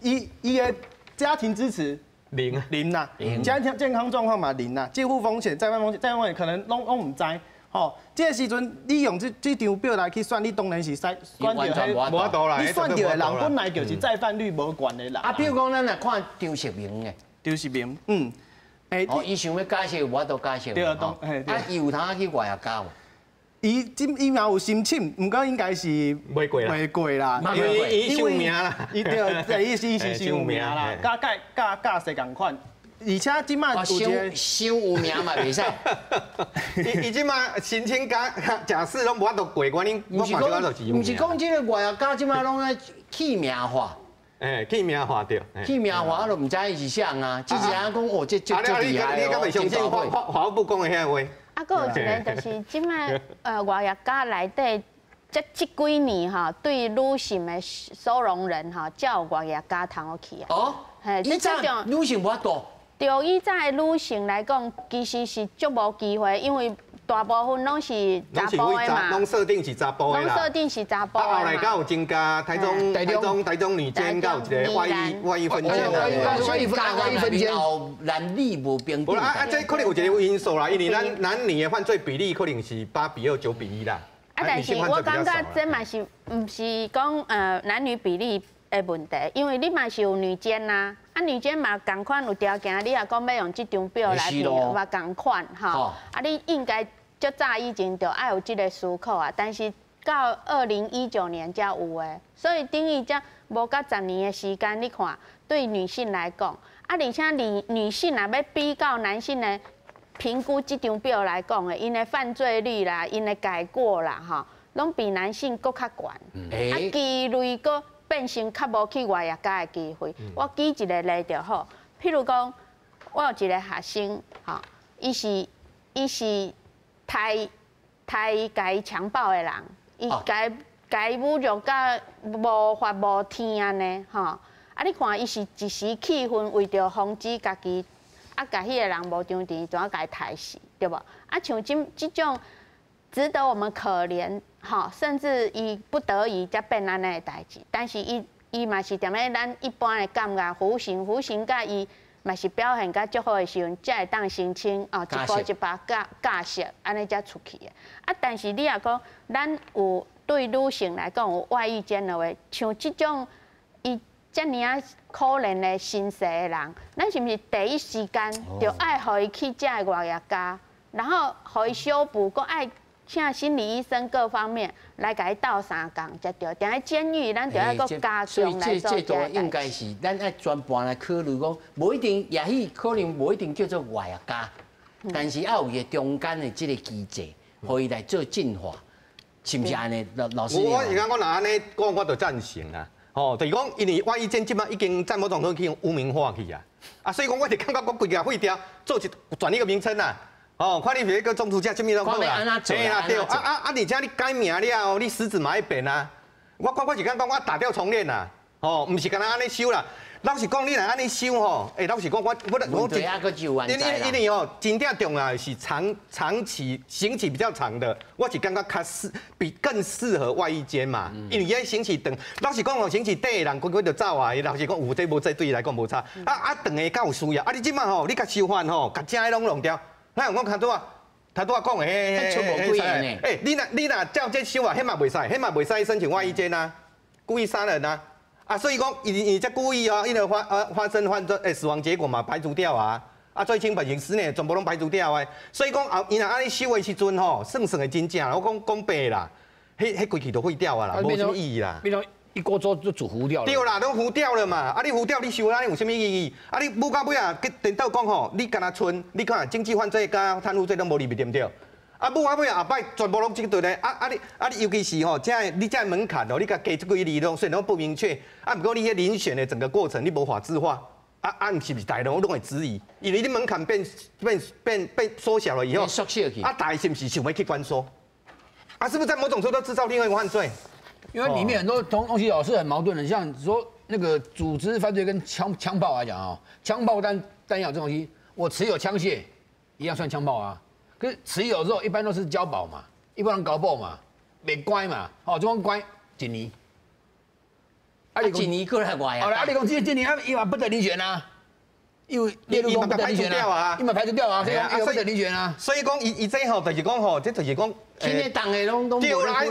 伊的家庭支持。零零啦，家庭健康狀況嘛零啦，戒護風險、再犯風險、再犯風險可能攏毋知。吼，這個時陣你用這張表來去算，你當然是選著你選著的人本來就是再犯率無懸的人。啊，比如講咱來看張淑明的，張淑明，嗯，欸，哦，伊想欲假釋，無法度假釋。對啊，當，啊，伊有通去外役監無？伊今伊嘛有申请，毋过应该是袂过啦，袂过啦，因为伊伤名啦，伊对，伊是伊是伤名啦，佮佮佮佮势仝款，而且这马有一个伤有名嘛袂使，伊伊这马申请假假释拢无法度过关，因毋是讲，毋是讲这个外国家这马拢咧去名化，哎，去名化对，去名化我都毋知伊是啥啊，只是讲哦，这这这厉害哦，你敢袂相信法务部讲的遐话？啊，阁有一个就是这摆外业家内底，这这几年吼，对女性的收容人吼，才有外业家通好去啊。哦，嘿，这种女性无法度。对，以早的女性来讲，其实是足无机会，因为大部分拢是查埔的嘛。拢设定是查埔的啦。拢设定是查埔的嘛。后来才有增加台中、台中、台中女监，才有一个外遇分监啊。外遇分监。男女无平等。啊，这可能有一个因素啦，因为咱男女的犯罪比例可能是8比2、9比1啦。啊，但是我感觉这嘛是毋是讲男女比例的问题，因为你嘛是有女监呐。啊，女监嘛仝款有条件，你若讲欲用这张表来评，嘛仝款吼。啊，你应该足早以前就爱有这个思考啊，但是到2019年才有的，所以等于才无到10年的时间，你看对女性来讲，啊，而且女性若欲比较男性的评估这张表来讲的，𪜶的犯罪率啦，𪜶的改过啦，吼，拢比男性阁较悬，啊，几率阁变成较无去外业家的机会。我举一个例就好，譬如讲，我有一个学生，吼，伊是刣刣共伊强暴的人，伊共共伊侮辱甲无法无天按呢，吼。啊，你看伊是一时气愤，为著防止家己，啊，共彼个人无张甜，怎啊共伊刣死，对无？啊，像这这种值得我们可怜，吼，甚至伊不得已才变按呢的代志，但是伊伊嘛是踮咧咱一般的监狱服刑，服刑甲伊嘛是表现甲足好的时阵，才会当申请哦，一步一步假假释，按呢才出去的。啊，但是你若讲咱有对女性来讲有外遇监的话，像这种伊遮尔仔可怜的身世的人，咱是毋是第一时间就爱予伊去遮个外业家，然后予伊修补，阁爱请心理医生各方面来共伊斗相共才对。踮咧监狱，咱就爱阁加强来做这个应该是咱爱全盘来考虑，讲无一定，也许可能无一定叫做外业家，但是爱有一个中间的这个机制，予伊来做净化，是毋是按呢？老老师，我是讲，我若按呢讲，我就赞成啦。吼，就是讲，因为外遇监这摆已经在某种程度去污名化去啊，啊，所以讲我就感觉我规个废掉，做一转一个名称啦。哦，看你是个中途者，啥物拢好啦。嘿啦，对，啊啊啊！而且你改名了后，你实质嘛爱变啊。我我我是讲讲我打掉重练啦，吼，毋是干焦按呢修啦。老实讲，你若按呢修吼，欸，老实讲，我我我因因因为吼，真正重要的是长长期刑期比较长的，我是感觉较适比更适合外役监嘛。因为伊刑期长，老实讲吼，刑期短的人规规就走啊。伊老实讲，有这无这对伊来讲无差。啊啊，长的较有需要。啊，你这马吼，你共修法吼，共遮拢弄掉。那我讲拄仔，他拄仔讲的，彼，欸，你若照这修啊，彼嘛袂使，彼嘛袂使申请外役监啊，故意杀人啊，啊，所以讲，伊伊这故意啊，因为发生犯罪，欸，死亡结果嘛排除掉啊，啊，最轻判刑10年，全部拢排除掉的。所以讲啊，伊若按呢修的时阵吼，算算的真正，我讲讲白啦，彼彼规气就废掉啊啦，无啥物意义啦。一锅粥就煮糊掉了。对啦，拢糊掉了嘛。啊，你糊掉，你修按呢有啥物意义？啊，你舞到尾啊，颠倒讲吼，你干焦賰，你看经济犯罪佮贪污罪拢无入去，对毋对？啊，舞到尾啊，后摆全部拢这对咧。啊啊你啊你，尤其是吼，这个你这个门槛哦，你共加这几字拢虽然拢不明确，啊，毋过你彼遴选的整个过程你无法制化，啊啊，是毋是大家拢会质疑？因为你门槛变变变变缩小了以后，缩小去，啊，大家是毋是想欲去关说？啊，是不是在某种程度制造另外一个犯罪？因为里面很多东西哦是很矛盾的，像说那个组织犯罪跟枪炮来讲啊，枪炮弹药这东西，我持有枪械一样算枪炮啊。可是持有之后一般都是交保嘛，一般人交保嘛，袂关嘛，哦，这种关一年。啊，一年过来外啊？啊，你讲这一年啊，伊嘛不得遴选啊。因为列入讲不得遴选啊，伊嘛排除掉啊，所以讲不得遴选啊。所以讲伊伊这吼就是讲吼，这就是讲，现在党的拢拢对啦，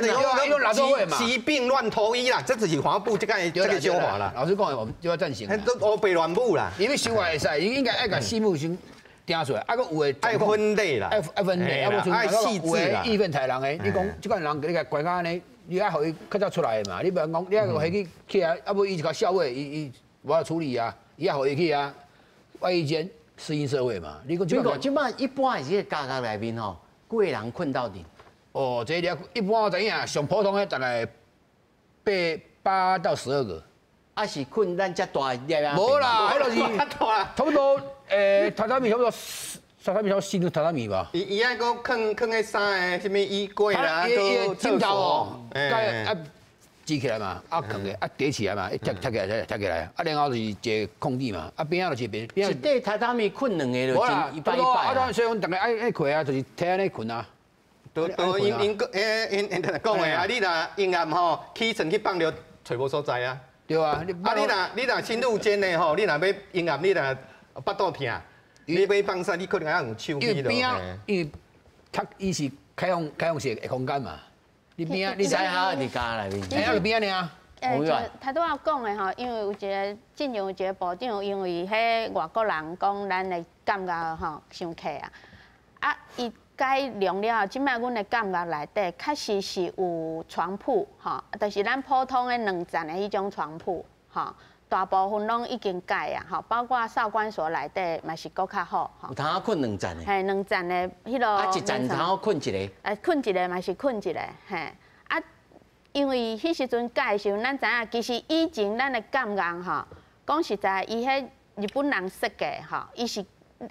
就是疾病乱投医啦，这就是法务部这个想法啦。老实讲，我们就要暂行。都乌白乱舞啦。因为修法会使，应该爱共死母先定出來，啊，閣有的愛分類啦，愛分類，啊，無愛細緻啦。義憤殺人的，你講這款人，你共關甲按呢，你愛予伊較早出來的嘛？你不能講，你愛予伊去去啊，啊，無伊一個校尉，伊伊無法處理啊，伊愛予伊去啊，外役監適應社會嘛。你講這個，這擺一般的這個監獄內面吼，幾個人睏鬥陣？哦，這個一般我知影，上普通的大概8到12個。啊是睏咱遮大的無啦，彼就是差不多，榻榻米差不多，榻榻米差不多四張榻榻米吧。伊伊愛閣囥囥彼三个啥物衣櫃啦，伊枕頭哦，蓋啊支起來嘛，啊囥個啊疊起來嘛，一貼貼起來，貼起來，啊然後就是一個空地嘛，啊邊仔就是邊邊。一塊榻榻米睏兩個就一擺一擺。啊，所以阮逐家愛愛睏啊，就是提按呢睏啊。都都𪜶𪜶講，𪜶𪜶𪜶講的啊，你若陰暗吼，起床去放尿，揣無所在啊。對啊，啊你若你若新入監的吼，你若欲陰暗，你若腹肚疼，你欲放屎，你可能愛用手去。因為邊仔，因為較伊是開放開放式的空間嘛，你邊仔你知影佇家內面，哎啊，邊仔爾。就頭拄仔講的吼，因為有一個進前有一個部長，因為彼外國人講咱的監獄吼傷客啊，啊伊改良了後，這擺阮的監獄內底確實是有床鋪吼，就是咱普通的兩層的彼種床鋪吼，大部分攏已經改啊吼，包括少管所內底嘛是閣較好吼。有通睏兩層的。嘿，兩層的彼落。啊，一層通睏一個。睏一個嘛是睏一個，嘿，啊，因為彼時陣改的時陣，咱知影其實以前咱的監獄吼，講實在，伊彼日本人設計吼，伊是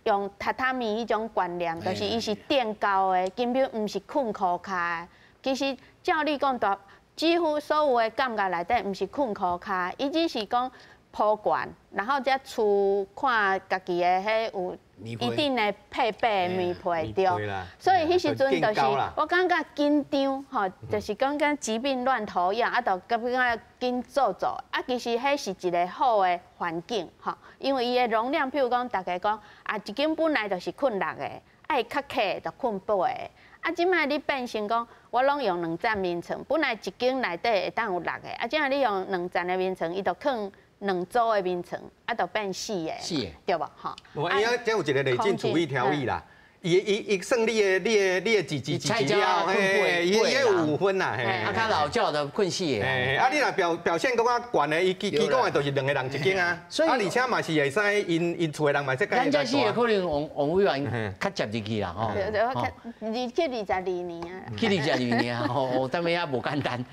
用榻榻米彼種觀念，就是伊是墊高的，根本毋是睏箍跤的。其實照你講，大幾乎所有的監獄內底毋是睏箍跤，伊只是講鋪懸，然後才厝看家己的彼有一定的配備棉被對。所以彼時陣就是我感覺緊張吼，就是感覺疾病亂投藥，啊，就感覺緊做做，啊，其實彼是一個好的環境吼，因為伊的容量，譬如講，大家講啊，一間本來就是睏六個，啊，伊較客就睏八個，啊，這擺你變成講，我攏用兩層眠床，本來一間內底會當有六個，啊，這擺你用兩層的眠床，伊就囥兩組的眠床，啊，就變四個，四個，對無？吼。無，伊啊，這有一個累進處遇條例啦。伊伊伊算你的、你的、你的幾幾幾幾了，嘿，伊伊有分啦，嘿。啊，較老教的睏四個。啊，你若表表現閣較懸的，伊基基講的就是兩個人一間啊。所以啊，而且嘛是會使𪜶𪜶厝的人嘛，會使。咱這四個可能王王委員較接入去啦，吼。對對，二去22年啊。去22年啊，吼，啥物也無簡單。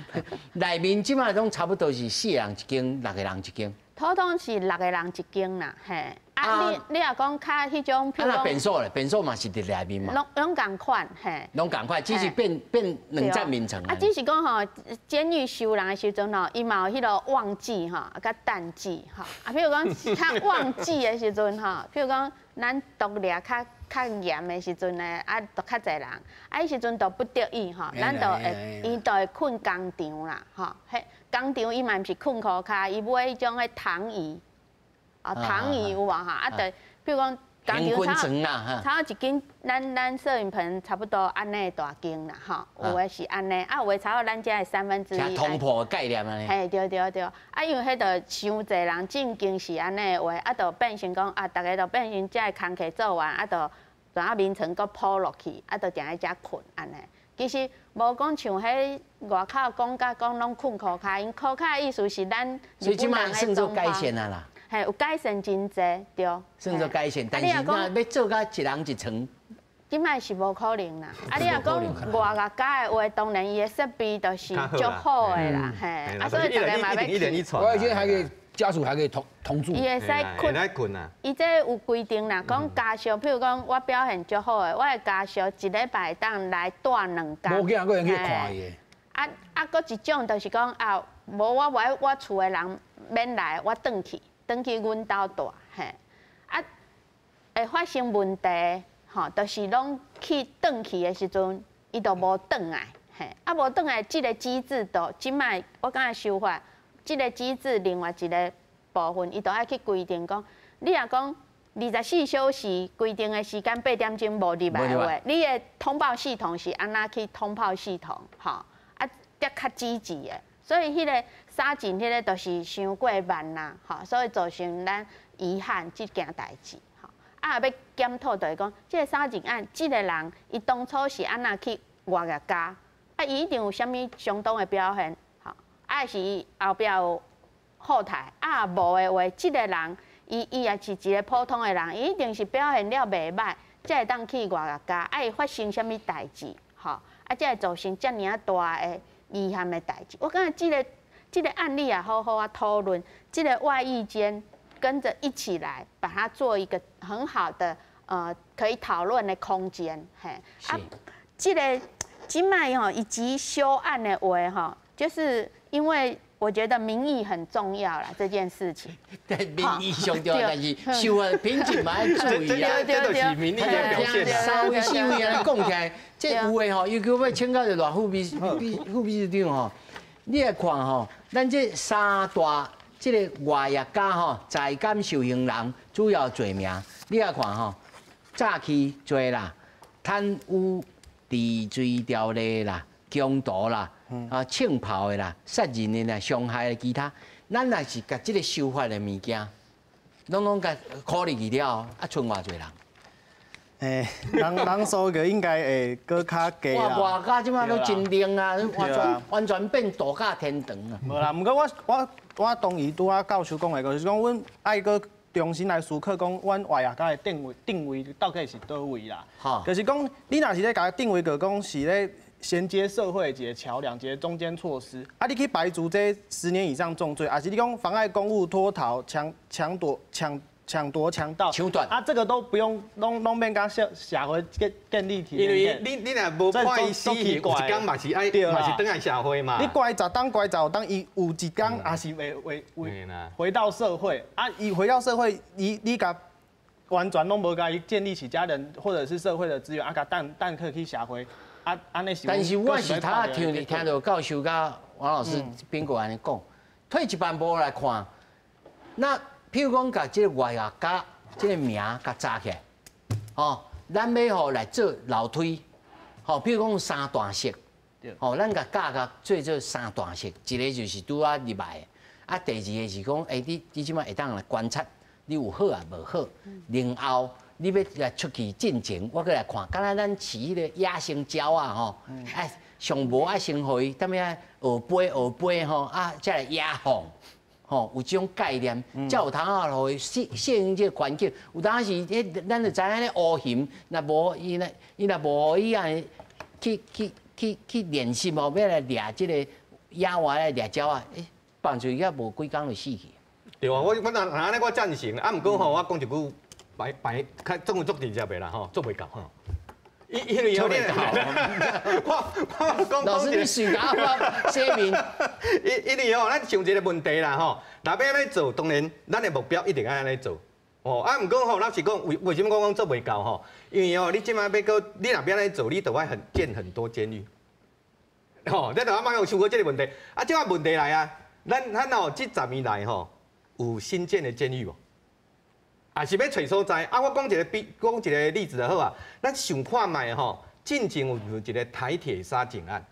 內面這擺攏差不多是四個人一間，六個人一間。普通是六個人一間啦，嘿。啊，你你若講較彼種，譬如講，便所咧，便所嘛是佇內面嘛。攏攏仝款，嘿。攏仝款，只是變變兩層眠床。啊，只是講吼，監獄收人的時陣吼，伊嘛有彼個旺季吼，啊，佮淡季吼。啊，譬如講較旺季的時陣吼，譬如講咱毒掠較較嚴的時陣呢，啊，就較濟人，啊，彼時陣就不得已吼，咱就會伊就會睏工場啦，吼，彼工場伊嘛毋是睏箍跤，伊買彼種彼躺椅。啊，躺椅有無哈？啊，就比如講，工場差不多一間，咱咱攝影棚差不多按呢大間啦，吼，有的是按呢，啊，有的差不多咱遮的1/3。通鋪的概念按呢。嘿，對對對，啊，因為彼就傷濟人，正經是按呢的話，啊，就變成講啊，逐个就變成遮的工課做完，啊，就轉啊眠床閣鋪落去，啊，就定佇遮睏按呢。其實無講像彼外口講甲講攏睏箍跤，𪜶箍跤的意思是咱所以這擺算做改善啊啦。嘿，有改善真濟，對。算做改善，但是若欲做甲一人一床，這擺是無可能啦。啊，你若講外國家的話，當然伊的設備都是足好的啦，嘿。啊，所以逐家嘛欲去。我以前還可以家屬還可以同同住。伊會使睏。伊這有規定啦，講家屬，譬如講我表現足好的，我的家屬一禮拜會當來蹛兩工。無囝閣會去看伊的。啊啊，閣一種就是講啊，無我無愛我厝的人免來，我轉去。轉去阮兜蹛，嘿，啊，會發生問題，吼，就是攏去轉去的時陣，伊就無轉來，嘿，啊，無轉來，這個機制就這擺我感覺修法，這個機制另外一個部分，伊就愛去規定講，你若講24小時規定的時間8點鐘無入來的話，你的通報系統是按怎去通報系統，吼，啊，得較積極的。所以彼個殺警，彼個就是傷過慢啦，吼，所以造成咱遺憾這件代誌，吼。啊，啊，欲檢討就是講，這个殺警案，這个人伊當初是按怎去外業家？啊，伊一定有啥物相當的表現，吼，啊是伊後壁有後台，啊無的話，這个人伊也是一个普通的人，伊一定是表現了袂䆀，才會當去外業家，啊伊發生啥物代誌，吼，啊才會造成遮爾仔大的遺憾的代誌。我感覺這个案例也好好啊討論，這个外役監跟着一起來，把它做一個很好的可以討論的空間，嘿，啊，這个這擺吼以及修案的話吼，就是因為我覺得民意很重要啦，這件事情。對，民意上重要，但是修案品質嘛愛注意啊。這就是民意的表現。三位四位按呢講起來，這有的吼，尤其欲請教著賴副秘書長吼，你來看吼，咱這三大這个外業家吼，在監受刑人主要罪名，你來看吼，詐欺罪啦、貪污治罪條例啦、強盜啦、啊槍炮的啦、殺人的啦、傷害的其他，咱若是共這个修法的物件，攏共考慮去了，啊，賰偌濟人？欸，人數個應該會閣較低啦。哇，外家這擺攏真靈啊，完全變度假天堂啊。無啦，毋過我同意拄仔教授講的，就是講阮愛閣重新來思考，講阮外業家的定位到底是佗位啦。就是講你若是咧共定位，就講是咧銜接社會一個橋梁，一個中間措施。啊，你去排除這10年以上重罪，抑是你講妨礙公務、脫逃、搶奪、強盜，搶奪啊，這個都不用，攏免共社會建立起。因為你若無判伊死刑，有一工嘛是愛嘛是轉來社會嘛。你關10冬，關15冬，伊有一工也是會回到社會。啊，伊回到社會，伊你共完全攏無共伊建立起家人或者是社會的資源，啊，共掷去去社會，啊，按呢是。但是我是頭仔聽著教授佮王老師邊個按呢講，退一萬步來看，那。譬如講，共這个外業家這个名共查起來，吼，咱欲予來做樓梯，吼，譬如講三段式，吼，咱共教共做三段式，一个就是拄仔入來的，啊，第二个是講，欸，你這擺會當來觀察，你有好抑無好，然後你欲來出去進前，我閣來看，敢若咱飼彼个野生鳥仔吼，啊，上無愛先予伊，踮遐學飛學飛吼，啊，才來野放。吼，有這種概念，才有通啊，予伊適應這个環境。有當時，彼咱就知影咧烏熊，若無伊若伊若無予伊按呢去練習吼，欲來掠這个野外來掠鳥仔，欸，放出去也無幾工就死去。對啊，我若按呢我贊成，啊，毋過吼，我講一句白白較總有足直接的啦吼，做袂到吼。因為做袂到。我講老師，你隨共我說明。因為吼，咱想一个問題啦吼，若欲按呢做，當然咱的目標一定愛按呢做。哦，啊，毋過吼，老實講，為啥物講講做袂到吼？因為吼，你這擺欲閣，你若欲按呢做，你就愛很建很多監獄。吼，你著阿媽有想過這个問題。啊，這擺問題來啊，咱哦，這10年來吼，有新建的監獄無？也是欲揣所在啊！我講一个比，講一个例子就好啊。咱想看覓吼，進前有一个台鐵殺警案。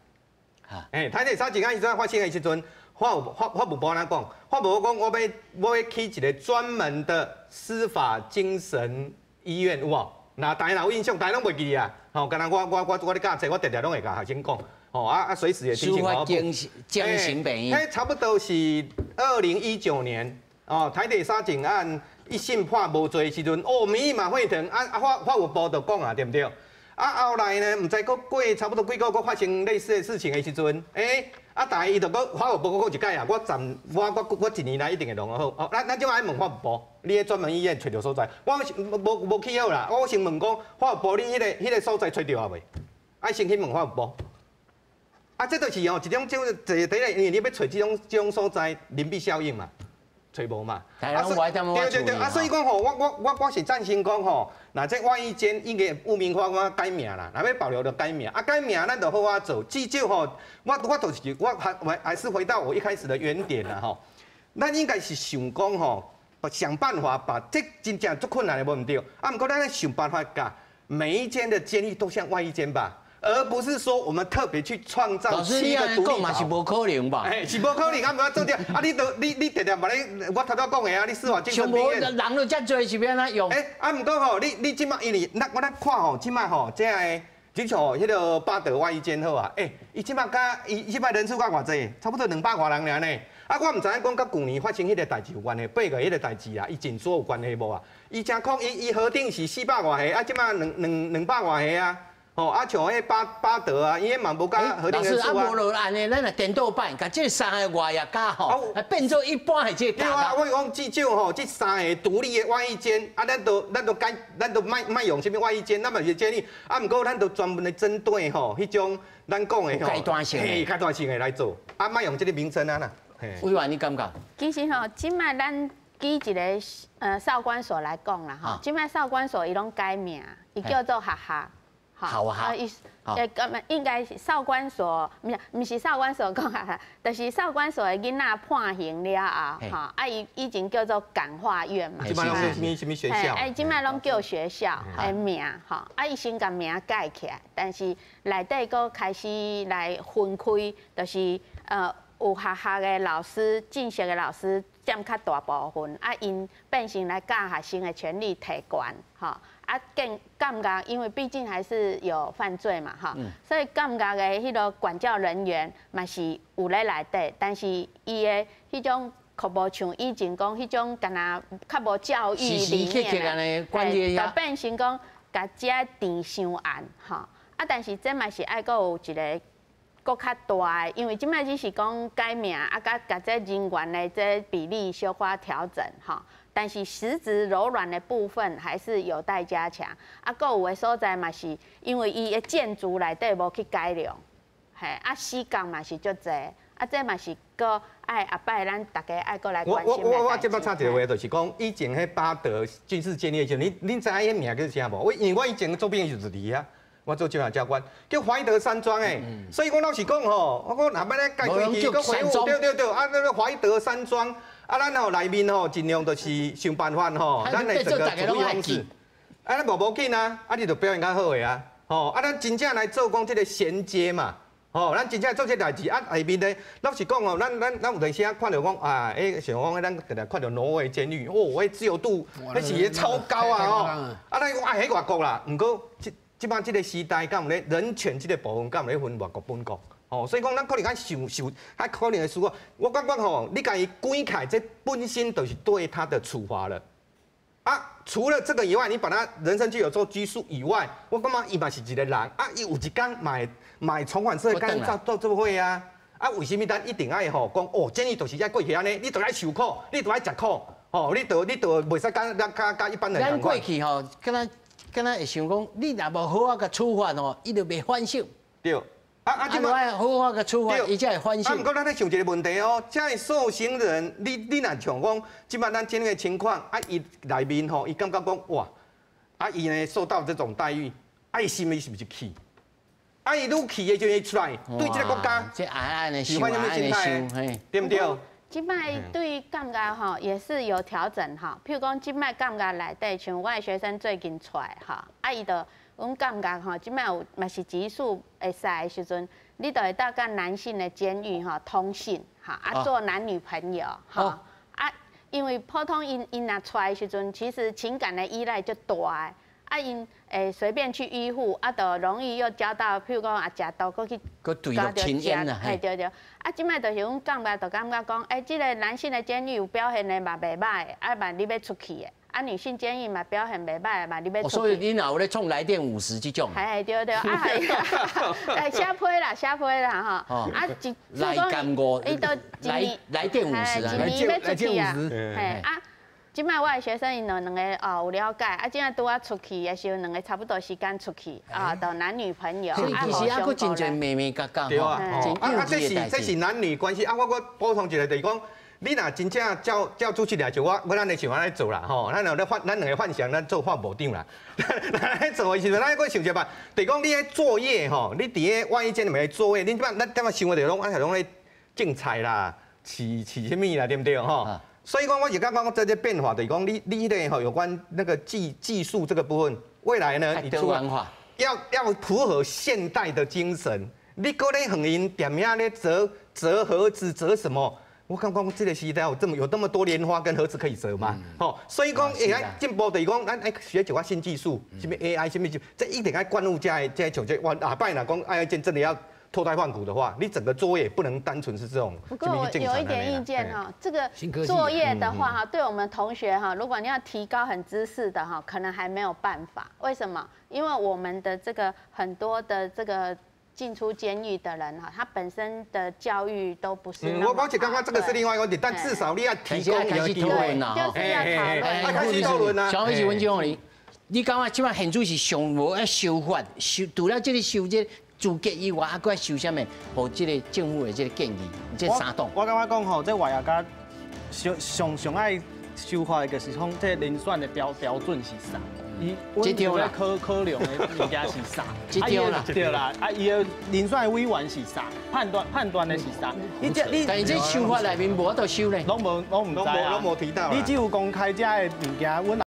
欸，台鐵殺警案伊陣發生的時陣，法務部按怎講？法務部講我欲起一个專門的司法精神醫院，有無？若大家若有印象，大家攏袂記啊。吼，敢若我咧教冊，我定定攏會共學生講。吼啊，隨時會提醒我。司法精神病院。彼差不多是2019年哦，台鐵殺警案。一審判無罪的時陣，哦，民意嘛沸騰，啊啊法務部就講啊，對毋對？啊後來呢，毋知閣過差不多幾個月，閣發生類似的事情的時陣，欸，啊，逐家伊就閣法務部閣講一擺啊，我暫我我我一年內一定會弄好。哦，咱這擺愛問法務部，你彼專門醫院揣著所在，我無起好啦，我先問講法務部，你彼个所在揣著啊未？愛先去問法務部。啊，這就是哦一種這種，第一個，因為你欲揣這種所在，鄰避效應嘛。揣無嘛？啊，對對對，啊，所以講吼，我是贊成講吼，若這外役監應該污名化，我改名啦，若欲保留就改名，啊，改名咱就好好做，至少吼，我就是我還是回到我一開始的原點啦吼，咱應該是想講吼，想辦法把這真正足困難的無毋對，啊，毋過咱愛想辦法共每一間的監獄都像外役監吧，而不是说我們特別去創造七個獨立島。是無可能吧？欸，是無可能，啊，無做這啊，你都你你直直嘛咧，我頭拄講的啊，你司法精神病院。人都遮濟，是欲按怎用？欸，啊，毋過吼，你這擺因為咱我咱看吼，這擺吼，這个，這像彼个八德外役監好啊，欸，伊這擺佮伊這擺人數佮偌濟，差不多200外人爾呢。啊，我毋知影講佮舊年發生彼个代誌有關係，8月彼个代誌啊，伊緊縮有關係無啊？伊誠講，伊核定是400外個，啊，這擺兩百外個啊。哦，啊，像彼巴德啊，伊彼嘛無佮核定人數啊。老師，啊，無就按呢，咱來顛倒擺，共這三个外役監吼，變做一般的這個。對啊，我講至少吼，這三个獨立的外役監，啊，咱都改，咱都莫用啥物外役監，咱嘛是建議，啊，毋過咱都專門的針對吼，彼種咱講的吼，階段性的，階段性的來做，啊，莫用這个名稱啊啦。委員，你感覺？其實吼，這擺咱舉一个少管所來講啦，吼，這擺少管所伊攏改名，伊叫做學校。好啊，伊咁應該是少管所，毋是少管所講啊，就是少管所的囡仔判刑了後，吼，啊伊以前叫做感化院嘛，這擺攏叫啥物啥物學校？哎，這擺攏叫學校的名，吼，啊伊先共名改起來，但是內底閣開始來分開，就是有學校的老師、正式的老師佔較大部分，啊𪜶變成來教學生的權利提懸，吼。啊，更感覺，因為畢竟還是有犯罪嘛，哈，所以感覺的彼个管教人員嘛是有咧內底，但是伊的彼種較無像以前講彼種敢若較無教育理念的，就變成講共遮甜傷絚，吼，啊，但是這嘛是愛閣有一个閣較大的，因為這擺只是講改名，啊，佮這人員的這比例小可調整，吼。但是實質柔軟的部分還是有待加強。啊，閣有的所在嘛是因為伊的建築內底無去改良，嘿，啊死角嘛是足濟，啊這嘛是閣愛後擺咱大家愛閣來關心。我這擺插一个話，就是講以前彼八德軍事監獄的時陣，你知影彼名叫啥無？我因為我以前做兵的時陣佇遐，我做軍教官，叫懷德山莊的，所以我老實講吼，我講若欲咧改過去，閣恢復，對對對，啊那个懷德山莊。啊，咱吼內面吼盡量就是想辦法吼，咱來整個處理方式。啊，咱無無緊啊，啊，你就表現較好的啊，吼，啊，咱真正來做講這个銜接嘛，吼，咱真正做這个代誌啊，內面呢，老實講哦，咱有陣時啊看著講啊，欸，像講咱定定看著挪威監獄，哦，彼自由度，彼是超高啊，吼，啊，咱講啊，彼外國啦，毋過這擺這个時代，敢有咧人權這个部分，敢有咧分外國本國？哦，所以講，咱可能較受受，較可能會輸。我感覺吼，你共伊關起來，這本身就是對他的處罰了。啊，除了這個以外，你把他人身自由做拘束以外，我感覺伊嘛是一個人啊，伊有一工嘛會嘛會重返社會，敢做做伙啊。啊，為啥物咱一定愛吼講哦？監獄就是愛過去按呢，你著愛受苦，你著愛食苦，吼，你著袂使佮咱佮佮一般人咱過去吼，敢若敢若會想講，你若無好好共處罰吼，伊就袂反省。對。啊啊！這擺好好共處罰，伊才會反省。啊，毋過咱咧想一个問題哦，這个受刑人，你若像講，這擺咱這个情況，啊，伊內面吼，伊感覺講哇，啊，伊呢受到這種待遇，啊，伊心裡是毋是氣？啊，伊愈氣的就會出來，對這个國家，這按按的想，按按想，對毋對？這擺對監獄吼也是有調整吼，譬如講這擺監獄內底，像我的學生最近出來吼，啊，伊就阮監獄吼，這擺有嘛是級數會使的時陣，你就會當佮男性的監獄吼通信，吼啊做男女朋友，吼啊，因為普通𪜶若出來的時陣，其實情感的依賴就大。啊，𪜶會隨便去依附，啊，就容易又交到，譬如講啊，食毒，閣去閣墜落深淵啦，嘿對對。啊，這擺就是阮監獄就感覺講，欸，這个男性的監獄有表現的嘛袂䆀，啊嘛你欲出去的，啊女性監獄嘛表現袂䆀，嘛你欲出去。所以你若有咧創來電50這種。嘿對對，啊係，欸寫批啦，寫批啦吼。啊一，來監五，伊都一年來電五十啊，一年欲出去啊，嘿啊。這擺我的學生𪜶兩個哦有了解，啊，這擺拄仔出去的時候，兩个差不多時間出去，啊，就男女朋友，所以其實還閣真濟眉眉角角，對啊，啊，這是男女關係啊，我閣補充一個，就是講，你若真正照照主持來就我咱的想按呢做啦，吼，咱有咧幻，咱兩个幻想，咱做法務長啦，咱咧做的時陣，咱閣想一擺，就是講你咧作業吼，你佇咧外役監裡面作業，你這擺咱這擺想的就攏啊，攏咧種菜啦，飼飼啥物啦，對毋對吼？所以講，我就感覺講這個變化，就是講你彼个吼有關那個技術這個部分，未來呢，你多元化，要符合现代的精神。你阁咧予𪜶踮遐咧折折盒子折什么？我感觉這個時代有這麼多蓮花跟盒子可以折嗎？吼，所以講會愛進步，就是講咱愛學一寡新技術，啥物 AI，啥物就這一定愛灌入這像這，我下擺若講愛真的要脫胎換骨的話，你整個作業不能單純是這種。不過我有一點意見哈，這個作業的話哈，對我們同學哈，如果你要提高很知識的哈，可能還沒有辦法。為什麼？因為我們的這個很多的這個進出監獄的人哈，他本身的教育都不是。我是感覺這個是另外一個問題，但至少你要提供開始討論啦，就是要討論。開始討論啦。小偉是文總理，你感覺這擺現主是上無愛修法，修除了這個修這個資格以外，還閣愛修啥物？予這個政府的這個建議，這三黨。我感覺講吼，這外國家上上上愛修法的就是講，這遴選的標準是啥？伊這對啦，考量的物件是啥？這對啦，對啦，啊，伊的遴選的委員是啥？判斷的是啥？你這你，但是這修法內面無法度修咧，攏無，攏毋知啊，攏無提到。你只有公開這的物件，阮。